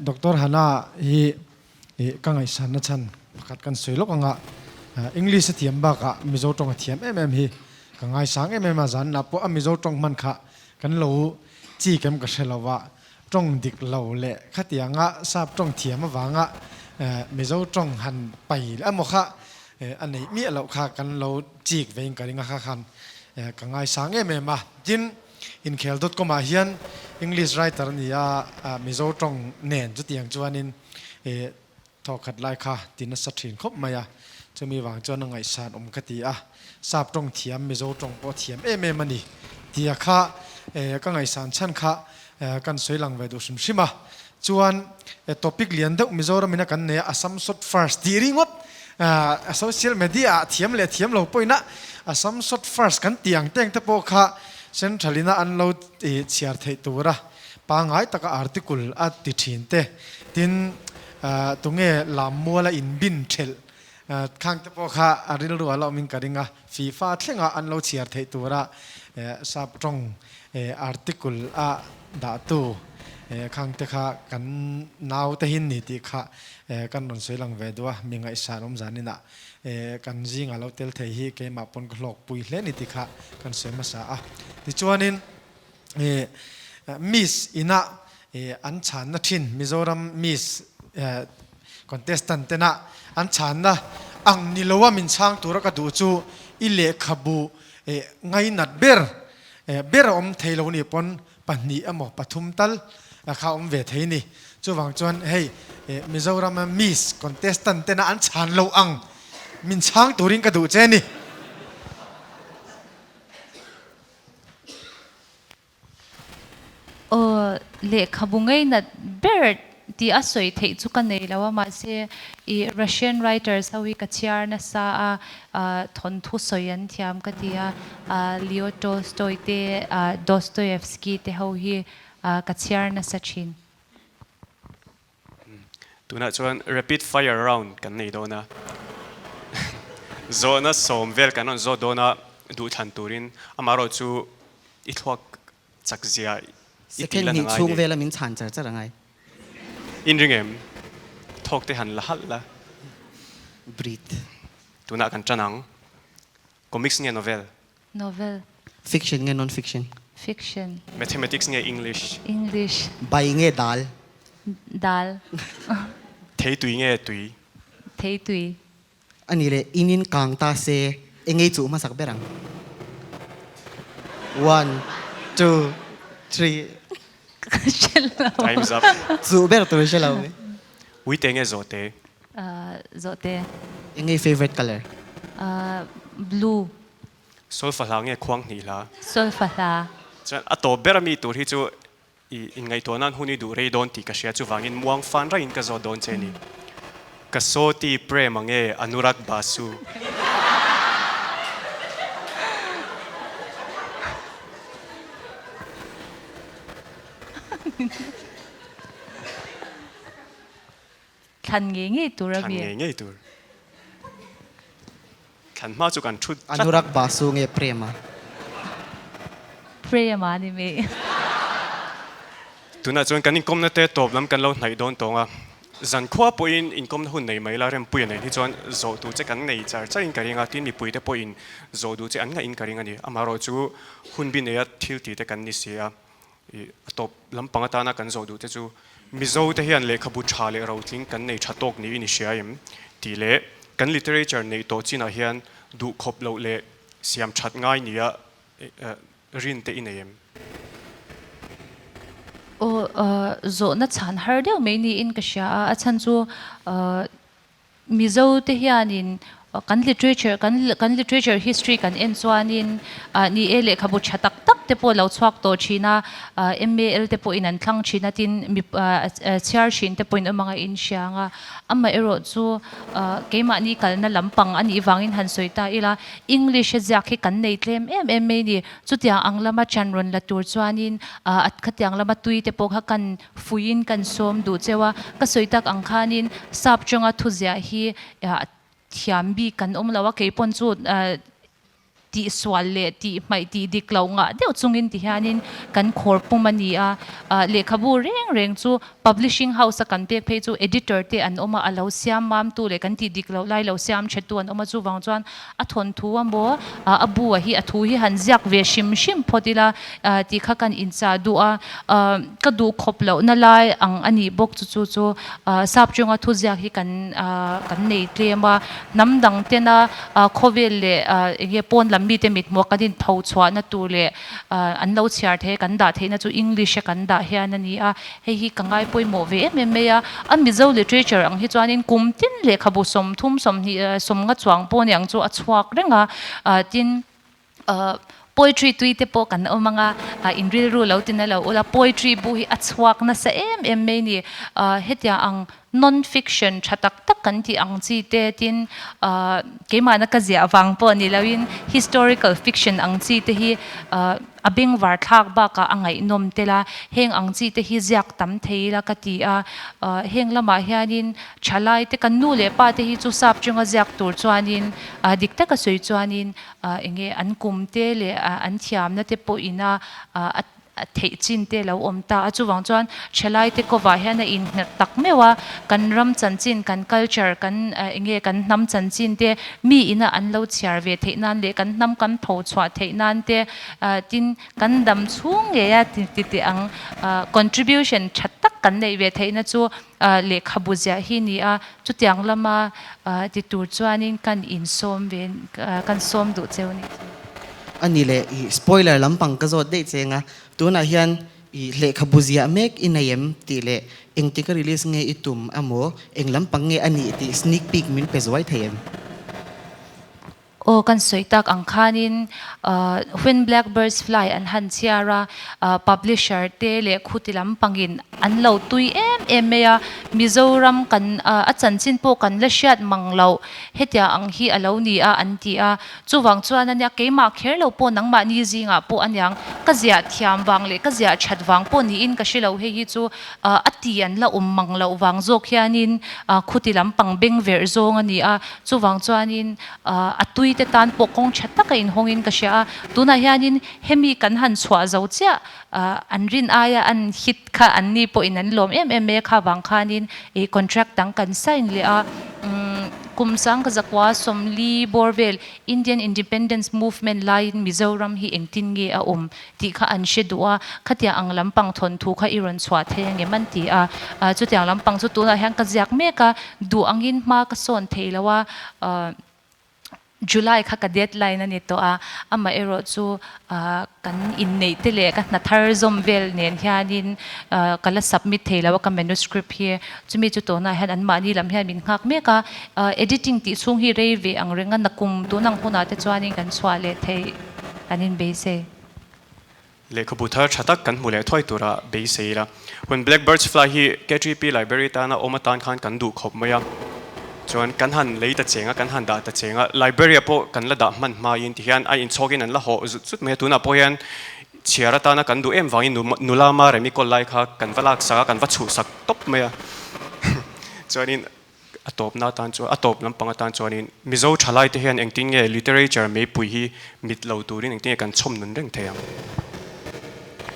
Doctor Hannah hi ka ngaihsanna chhan pakhat kan sawi lawk anga English a thiam bakah Mizo tawng a thiam em em hi ka ngaisang em em a, zanina pawh a Mizo tawng hman kha kan lo chi kem ka hre lo a, tawng dik lo leh khatianga sap tawng thiam avanga Mizo tawng han pai emaw kha a neih miah loh kha kan lo chik vein ka ring a kha khan ka ngaisang em em a. Tin, inkhel dot com ah hian English writer a ni a, Mizo tawng nen chutiang chuanin thawkhat lai kha ti nasa thin khawp mai a, chumi vang chuan a ngaihsan awm ka ti a, sap tawng thiam Mizo tawng pawh thiam em em a ni tia kha ka ngaihsan chhan kha kan sawi lang ve duh hrim hrim a. Chuan topic lian deuh Mizoram in a kan nei a, Assam shot first tih ringawt social media ah thiam leh thiam lo pawhin a Assam shot first kan tih ang teng te pawh kha central in a an lo chhiar theih tura pangngai taka article a ti thin te. Tin, tunge Lammuala inbin thelh khang te pawh kha a rilru a la awmin ka ring a, FIFA thlenga an lo chhiar theih tura sap tawng article a dahtu khang te kha kan nau te hin ni tih kha kan rawn sawi lang ve duh a, mi ngaihsan awm zan inah kan zinga lo tel thei hi keimah pawn ka hlawk pui hle ni tih kha kan sawi hmasa a. Tichuanin Miss inah an chhanna thin Mizoram Miss contestant tena an chhanna ang ni loa min chhang tura ka duh chu i lehkhabu ngainat ber ber a awm thei lo nih pawn pahnih emaw pathum tal kha awm ve thei ni. Chuvang chuan hei Mizorama Miss contestant tena an chhan lo ang min chhang turin ka duh che ni. Aw, lehkhabu ngeinat ber tih a sawi theih chu ka nei lo a, mahse i Russian writers ho hi ka chhiar nasa a, thawnthu sawi an thiam ka ti a, Leo Tolstoy te, Dostoevsky te ho hi ka chhiar nasa thin. Tunah chuan rapid fire round kan nei dawn a, zawhna sawm vel kan rawn zawt dawn a, duhthlan turin amaherawh chu i thluak chak zia i tih Second lan hnih a ngai chhung ni. vela min chhan char char a ngai. Inring em? Thawk te han la halh la. Breathe. Tunah kan tan ang. Comics nge novel? Novel. Fiction nge non-fiction? Fiction. Mathematics nge English? English. Bai nge dal? Dal. Thei tui nge tui? Thei tui. A nih leh inin kang ta se engei chuh hmasak ber ang? One, two, three. Ka hre lo. Time's up. Chuh ber tur hre lo. Uite nge zawhte? Zawhte. Engei favourite colour? Blue. Solfa hla nge khuang hnih hla? Solfa hla. Chuan a tawp ber ami tur hi chu i inngaihtuah nan hun i duh rei dawn tih ka hria chuvangin muang fan raiin ka zawt dawn che ni. Kasoti Prem ange Anurag Basu. Thlan ngei ngei tur a mi. Thlan ngei ngei tur. Thlan hma chu kan thut tlat. Anurag Basu nge Prema? Prema ni mai. Tunah chuan kan inkawmna te tawp lam kan lo hnaih dawn tawng a. Zankhua pawhin inkawmna hun nei mai la Rempuia nen hi chuan zawh duh che kan nei char charin ka ring a, tin mipui te pawhin zawh duh che an ngaih in ka ring a ni. Amaherawh chu hun bi neia thil tih te kan ni si a. I a tawp lampang atana kan zawh duh te chu Mizo te hian lehkhabu tha leh rotling kan nei tha tawk niin i hria em? tih leh kan literature neih tawh chinah hian duh khawp loh leh siam that ngai nia rin te i nei em? Aw, zawhna chhan har deuh mai niin ka hria a, a chhan chu Mizo te hianin kan literature kan kan literature history kan en chuanin ni e lehkhabu tha tak tak te pawh lo chhuak tawh thin a, MAL te pawhin an thlang thin a tin mi chhiar thin te pawhin awm anga inhriang a, amaherawh chu keimahni kalna lampang a nih vangin han sawi ta ila English a ziak hi kan nei tlem em em mai ni, chutiang ang lama chan rawn la tur chuanin khatiang lama tui te pawh kha kan Fuiin kan sawm duh cheu a, ka sawi tak ang khanin sap tawnga thuziah hi thiam bik kan awm lo a, kei pawn chu tih sual leh tih hmaih tih dik loh ngah deuh chungin ti hianin kan khawr pum a ni a, lehkhabu reng reng chu publishing house a kan pek phei chu editor te an awm a, a lo siam mamtu leh kan tih dik loh lai lo siam thettu an awm a, chuvang chuan a thawnthu a maw a bu a hi a thu hi han ziak ve hrim hrim phawt ila tih kha kan inchah duh a, ka duh khawp lohna lai ang a nih bawk chu chu chu sap chunga thuziak hi kan kan nei tlem a, hnam dang tena khawvel leh eng nge pawn lam mite mithmuh kan inpho chhuahna tur leh an lo chhiar thei kan dah theihna chu English a kan dah hian a ni a, hei hi ka ngai pawimawh ve em em mai a, a Mizo literature ang hi chuanin kum tin lehkhabu 30 20 sawmnga chuang pawh ni ang chu a chhuak reng a, tin. Poetry tui te pawh kan awm anga, in rilru lo tina lo ula, poetry bu hi a chhuak nasa em em mai ni. Hetiang ang non-fiction tha tak tak kan tih ang chi te tin keimahna ka ziah vang pawh ni loin historical fiction ang chi te hi a bengvar thlak bakah a ngaihnawm tel a, heng ang chi te hi ziak tam thei ila ka ti a. Heng lamah hianin thalai te kan nu leh pa te hi chu sap chunga ziak tur chuanin dik taka sawi chuanin enge an kum te leh an thiamna te pawhin a a theih chin te lo awm ta a, chuvang chuan thalai te kawvah hian a innghet tak meuh a, kan ram chanchin, kan culture, kan enge kan hnam chanchin te mi ina an lo chhiar ve theih nan leh kan hnam kan tho chhuah theih nan te tin kan dam chhung ngei a ti teh ang contribution tha tak kan neih ve theihna chu lehkhabu ziah hi ni a, chutiang lama ti tur chuanin kan insawm ve kan sawm duh cheu a nih chu. A ni le, i spoiler lampang ka zawt daih cheng a, tunah hian i lehkhabu ziah mek i nei em tih leh engtik a release nge i tum emaw eng lampang nge a nih tih sneak peek min pe zuai thei em? Aw, kan sawi tak ang khanin When Blackbirds Fly an han chhiar a, publisher te leh khuti lampangin an lo tui em em mai a, Mizoram kan a chanchin pawh kan la hriat mang loh hetia ang hi a lo ni a an ti a, chuvang chuan ania keimah kher lo pawh nangmahni zingah pawh aniang ka ziah thiam vang leh ka ziah that vang pawh niin ka hre lo hei hi chu a ti an la awm mang loh vang zawk hianin khuti lampang beng verh zawng a ni a, chuvang chuanin A tui te tan pawh kawng tha taka inhawngin ka hria a, tunah hianin hemi kan han chhuah zo chiah an rin aia an hit kha an ni pawhin an lawm em em mai a, kha vang khanin ih contract dang kan sign leh a, kum sang ka zakua sawmli bawr vel Indian Independence Movement laiin Mizoram hi engtin nge a awm tih kha an hre duh a, khatiang ang lampang thawnthu kha i rawn chhuah thei angem an ti a, chutiang lampang chu tunah hian ka ziak mek a, duh angin hma ka sawn thei lo a, July kha ka deadline a ni tawh a, amaherawh chu kan inneih te leh ka hna thar zawm vel nen hianin ka la submit thei lo a ka manuscript hi, chumi chu tunah hian anmahni lam hian min nghak mek a, editing tih chhung hi rei ve ang reng a, nakum tun ang hunah te chuanin kan chhuah leh theih. Kan inbeisei. Lehkhabu thar tha tak kan hmu leh thuai tura beisei ila. Hun Blackbirds Fly hi KTP Library tana awm atan khan kan duh khawp mai a. Chuan kan han lei ta cheng a, kan han dah ta cheng a. Library ah pawh kan la dah hman hmain tihian a inchhawkin an la hawh zut zut mai a. Tunah pawh hian chhiar atana kan duh em vangin nula Maremi kawl lai kha kan va laksak a, kan va chhuhsak tawp mai a. Chuanin A tawpna atan chuan, a tawp lampang atan chuanin Mizo thalaite hian engtin nge literature meipui hi mit lo turin engtin nge kan chhawm nun reng thei ang?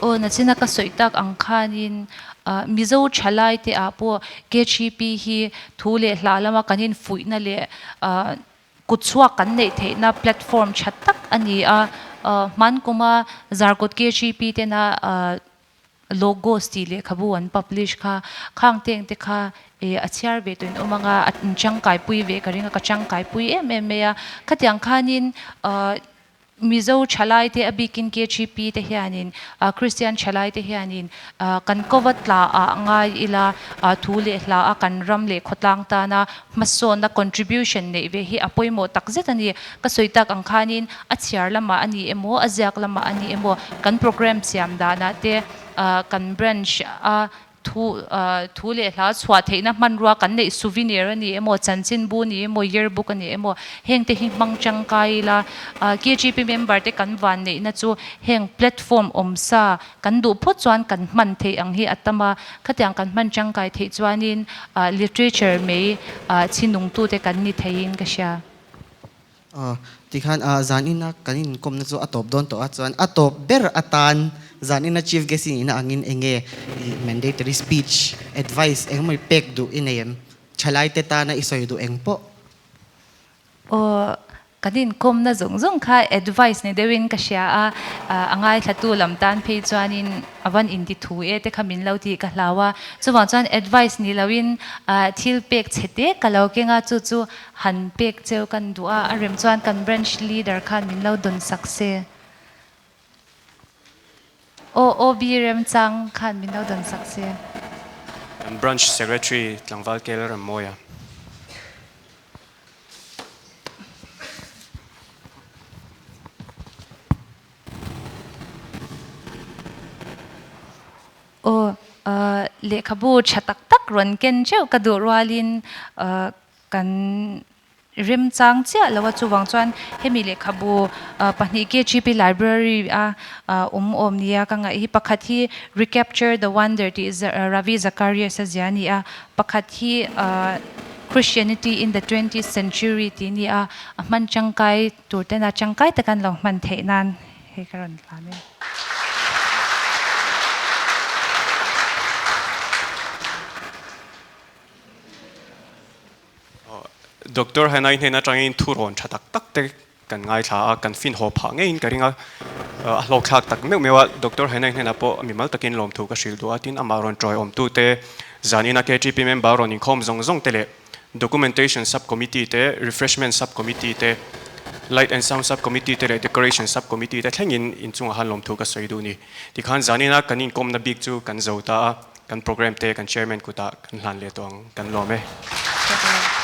Aw, nachina ka sawi tak ang khanin Mizo thalaite ah pawh KHP hi thu leh hla lama kan infuihna leh kutchhuak kan neih theihna platform tha tak a ni a. Hmankuma Zarkawt KHP tena Logos tih lehkhabu an publish kha, khang teng te kha eh a chhiar ve tawhin awm ang a, a changkaipui ve ka ring a, ka changkaipui em em mai a. Khatiang khanin ah Mizo thalai te a bikin KHP te hianin ah Kristian thalai te hianin ah kan kova tla ah ngai ila ah thu leh hla a kan ram leh khawtlang tana hmasawnna contribution neih ve hi a pawimawh tak zet a ni. Ka sawi tak ang khanin a chhiar lamah a ni emaw, a ziak lamah a ni emaw, kan programme siam danah te kan branch a thu thu leh hla chhuah theihna hmanrua kan neih souvenir a ni emaw, chanchinbu a ni emaw, yearbook a ni emaw, heng te hi hmang tangkai ila KGP member te kan van neihna chu heng platform awmsa kan duh phawt chuan kan hman theih ang hi a tam a, khatiang kan hman tangkai theih chuanin literature mai chhinungtute kan ni theiin ka hria. Tikhan zan ina kan inkawmna chu a tawp dawn tawh a, chuan a tawp ber atan zan ina chief guest i nihna angin enge i mandatory speech, advice engemaw i pek duh i nei em? Thalaite tana i sawi duh eng pawh? Aw, kan inkawmna zawng zawng kha advice ni deuhin ka hria a, a ngaithlatu lam tan phei chuanin a van inti thu e te kha min lo tih ka hlau a, chuvang chuan advice ni loin thil pek chhe te ka lo keng a, chu chu Han pek cheu kan duh a, a rem chuan kan branch leader khan min lo dawn sak se. Aw OB remchang khan min lo dawn sak se. Kan branch secretary tlangval Kel Rammawia. Aw, lehkhabu tha tak tak rawn ken teuh ka duh rualin kan remchang chiah lo a, chuvang chuan hemi lehkhabu pahnih KGP Library a awm awm nia ka ngaih hi pakhat hi Recapture the Wonder tih Ravi Zacharias a zia a ni a, pakhat hi Christianity in the Twentieth Century tih a ni a, a hman tangkai tur tena tangkai taka an lo hman theih nan hei ka rawn hlan e. Doctor Hanai hnen atangin thu rawn tha tak tak te kan ngaithla a, kan fin haw phah ngeiin ka ring a, a hlawkthlak tak meuh meuh a, Doctor Hanai hnenah pawh mimal takin lawmthu ka hrilh duh a, tin amah rawn tawiawmtu te, zanina KTP member rawn inkhawm zawng zawng te leh Documentation Sub-Committee te, Refreshment Sub-Committee te, Light and Sound Sub-Committee te leh Decoration Sub-Committee te thlengin inchungah han lawmthu ka sawi duh ni. Tikhan zanina kan inkawmna bik chu kan zo ta a, kan program te kan Chairman kutah kan hlan leh tawh ang, kan lawm e.